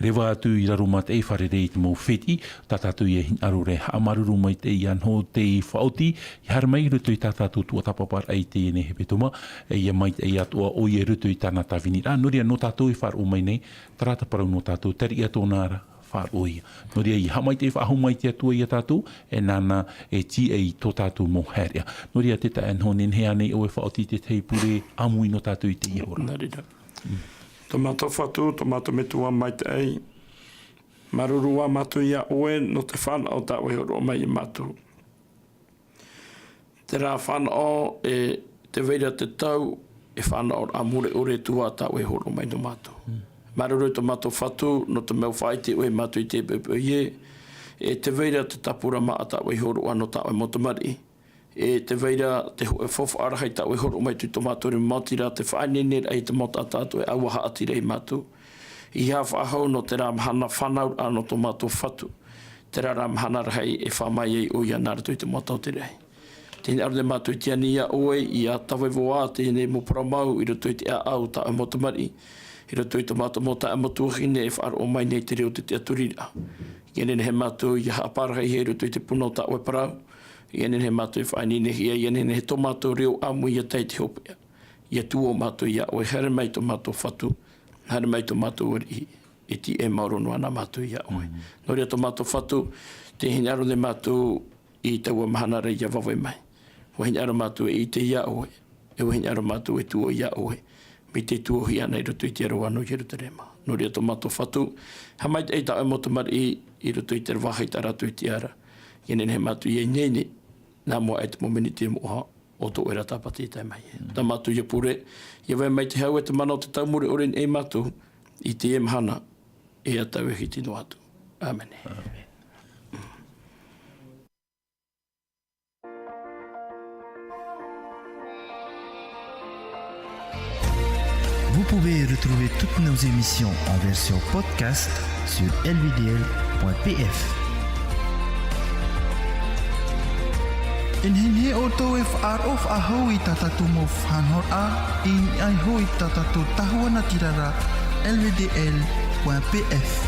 reva atu i raro maitaʻi, fārerei i te mau fētiʻi, tā tātou e hinaʻaro ra e haʻamāuruuru maitaʻi iā Noho tei faʻaoti, ʻia haere mai i roto i tā tātou tuatāpaparaʻa i teie nei hepetoma, e ʻia maitaʻi atoʻa ʻoia i roto i tāna tāviniraʻa. Nō reira, nō tātou e faʻaroʻo mai nei, terā te parau nō tātou, tariʻa tōna ra, faʻaroʻo ia. Nō reira, ʻia haʻamaitaʻi faʻahou mai te Atua ia tātou, e nāna e tīaʻi tō tātou mau haereʻa. Nō reira, te taeaʻe Noho, nehenehe ānei ʻoe e faʻaoti i te tahi pure ʻāmui nō tātou i teie hora? Nā reira. Mm. Tō mātou Fatu, tō mātou Metua maitaʻi, māuruuru ā mātou iā ʻoe nō te fānaʻo tā ʻoe e hōroʻa mai iā mātou. Terā fānaʻo, e tē vai ra te tau, e fānaʻoraʻa mure ʻore atu ā tā ʻoe e hōroʻa mai nō mātou. Mm. Māuruuru tō mātou Fatu, nō te mea ʻua faʻaʻite ʻoe iā mātou i teie poʻipoʻi ē, e tē vai ra te tāpura māʻa tā ʻoe e hōroʻa nō tā ʻoe mau tamariʻi. E tē vai ra te hōʻē faufaʻa rahi tā ʻoe e hōroʻa mai i tō mātou rima, maoti rā te faʻaineineraʻa i te mau taʻata atoʻa e ʻaua haʻati ra iā mātou. ʻEiaha faʻahou nō terā mahana fānauraʻa nō tō mātou Fatu, terā rā mahana rahi e fā mai ai ʻoia nā roto i te mau tauturu rahi. Tē hinaʻaro nei mātou i tiʻa nei iā ʻoe, ʻia tāvevo ā teie nei mau parau mau i roto i te ʻāʻau o tā ʻoe mau tamariʻi, i roto i tō mātou mau taeaʻe mau tuahine e faʻaroʻo mai nei i te reo o te tiʻaturiraʻa. ʻIa nehenehe mātou ʻia haʻapārahihia i roto i te puna o tā ʻoe parau, ʻia nehenehe mātou e faʻaineinehia, ʻia nehenehe tō mātou reo ʻāmui ʻia tae i te hopeʻa. ʻIa tuō mātou iā ʻoe, haere mai tō mātou Fatu, haere mai tō mātou ariʻi, e tīaʻi maoro noa na mātou iā ʻoe. Mm. Nō reira tō mātou Fatu, tē hinaʻaro nei mātou i taua mahana ra ʻia vave mai. ʻUa hinaʻaro mātou e ʻite iā ʻoe, e ʻua hinaʻaro mātou e tuō iā ʻoe, mai te tuōhia nei i roto i te aro ʻana o Ierutarema. Nō reira tō mātou Fatu, haʻamaitaʻi i tā ʻoe mau tamariʻi i roto i terā vāhi tā rātou e tiʻa ra. ʻIa nehenehe mātou ʻia ineine, nā mua aʻe te mau miniti e moʻa, ʻo tō ʻoe ra tāpati e tae mai. Mm. Tā mātou ïa pure, ʻia vai mai te hau e te mana o te tau mure ʻore i niʻa ia mātou, i teie mahana, e ʻa tau e hiti noa atu. ʻĀmene. ʻĀmene. Vous pouvez retrouver toutes nos émissions en version podcast sur L V D L point P F. E nehenehe ʻoutou e faʻaroʻo faʻahou i tā tātou mau faʻanahoraʻa, i niʻa iho i tā tātou tahua natirara, L V D L point P F.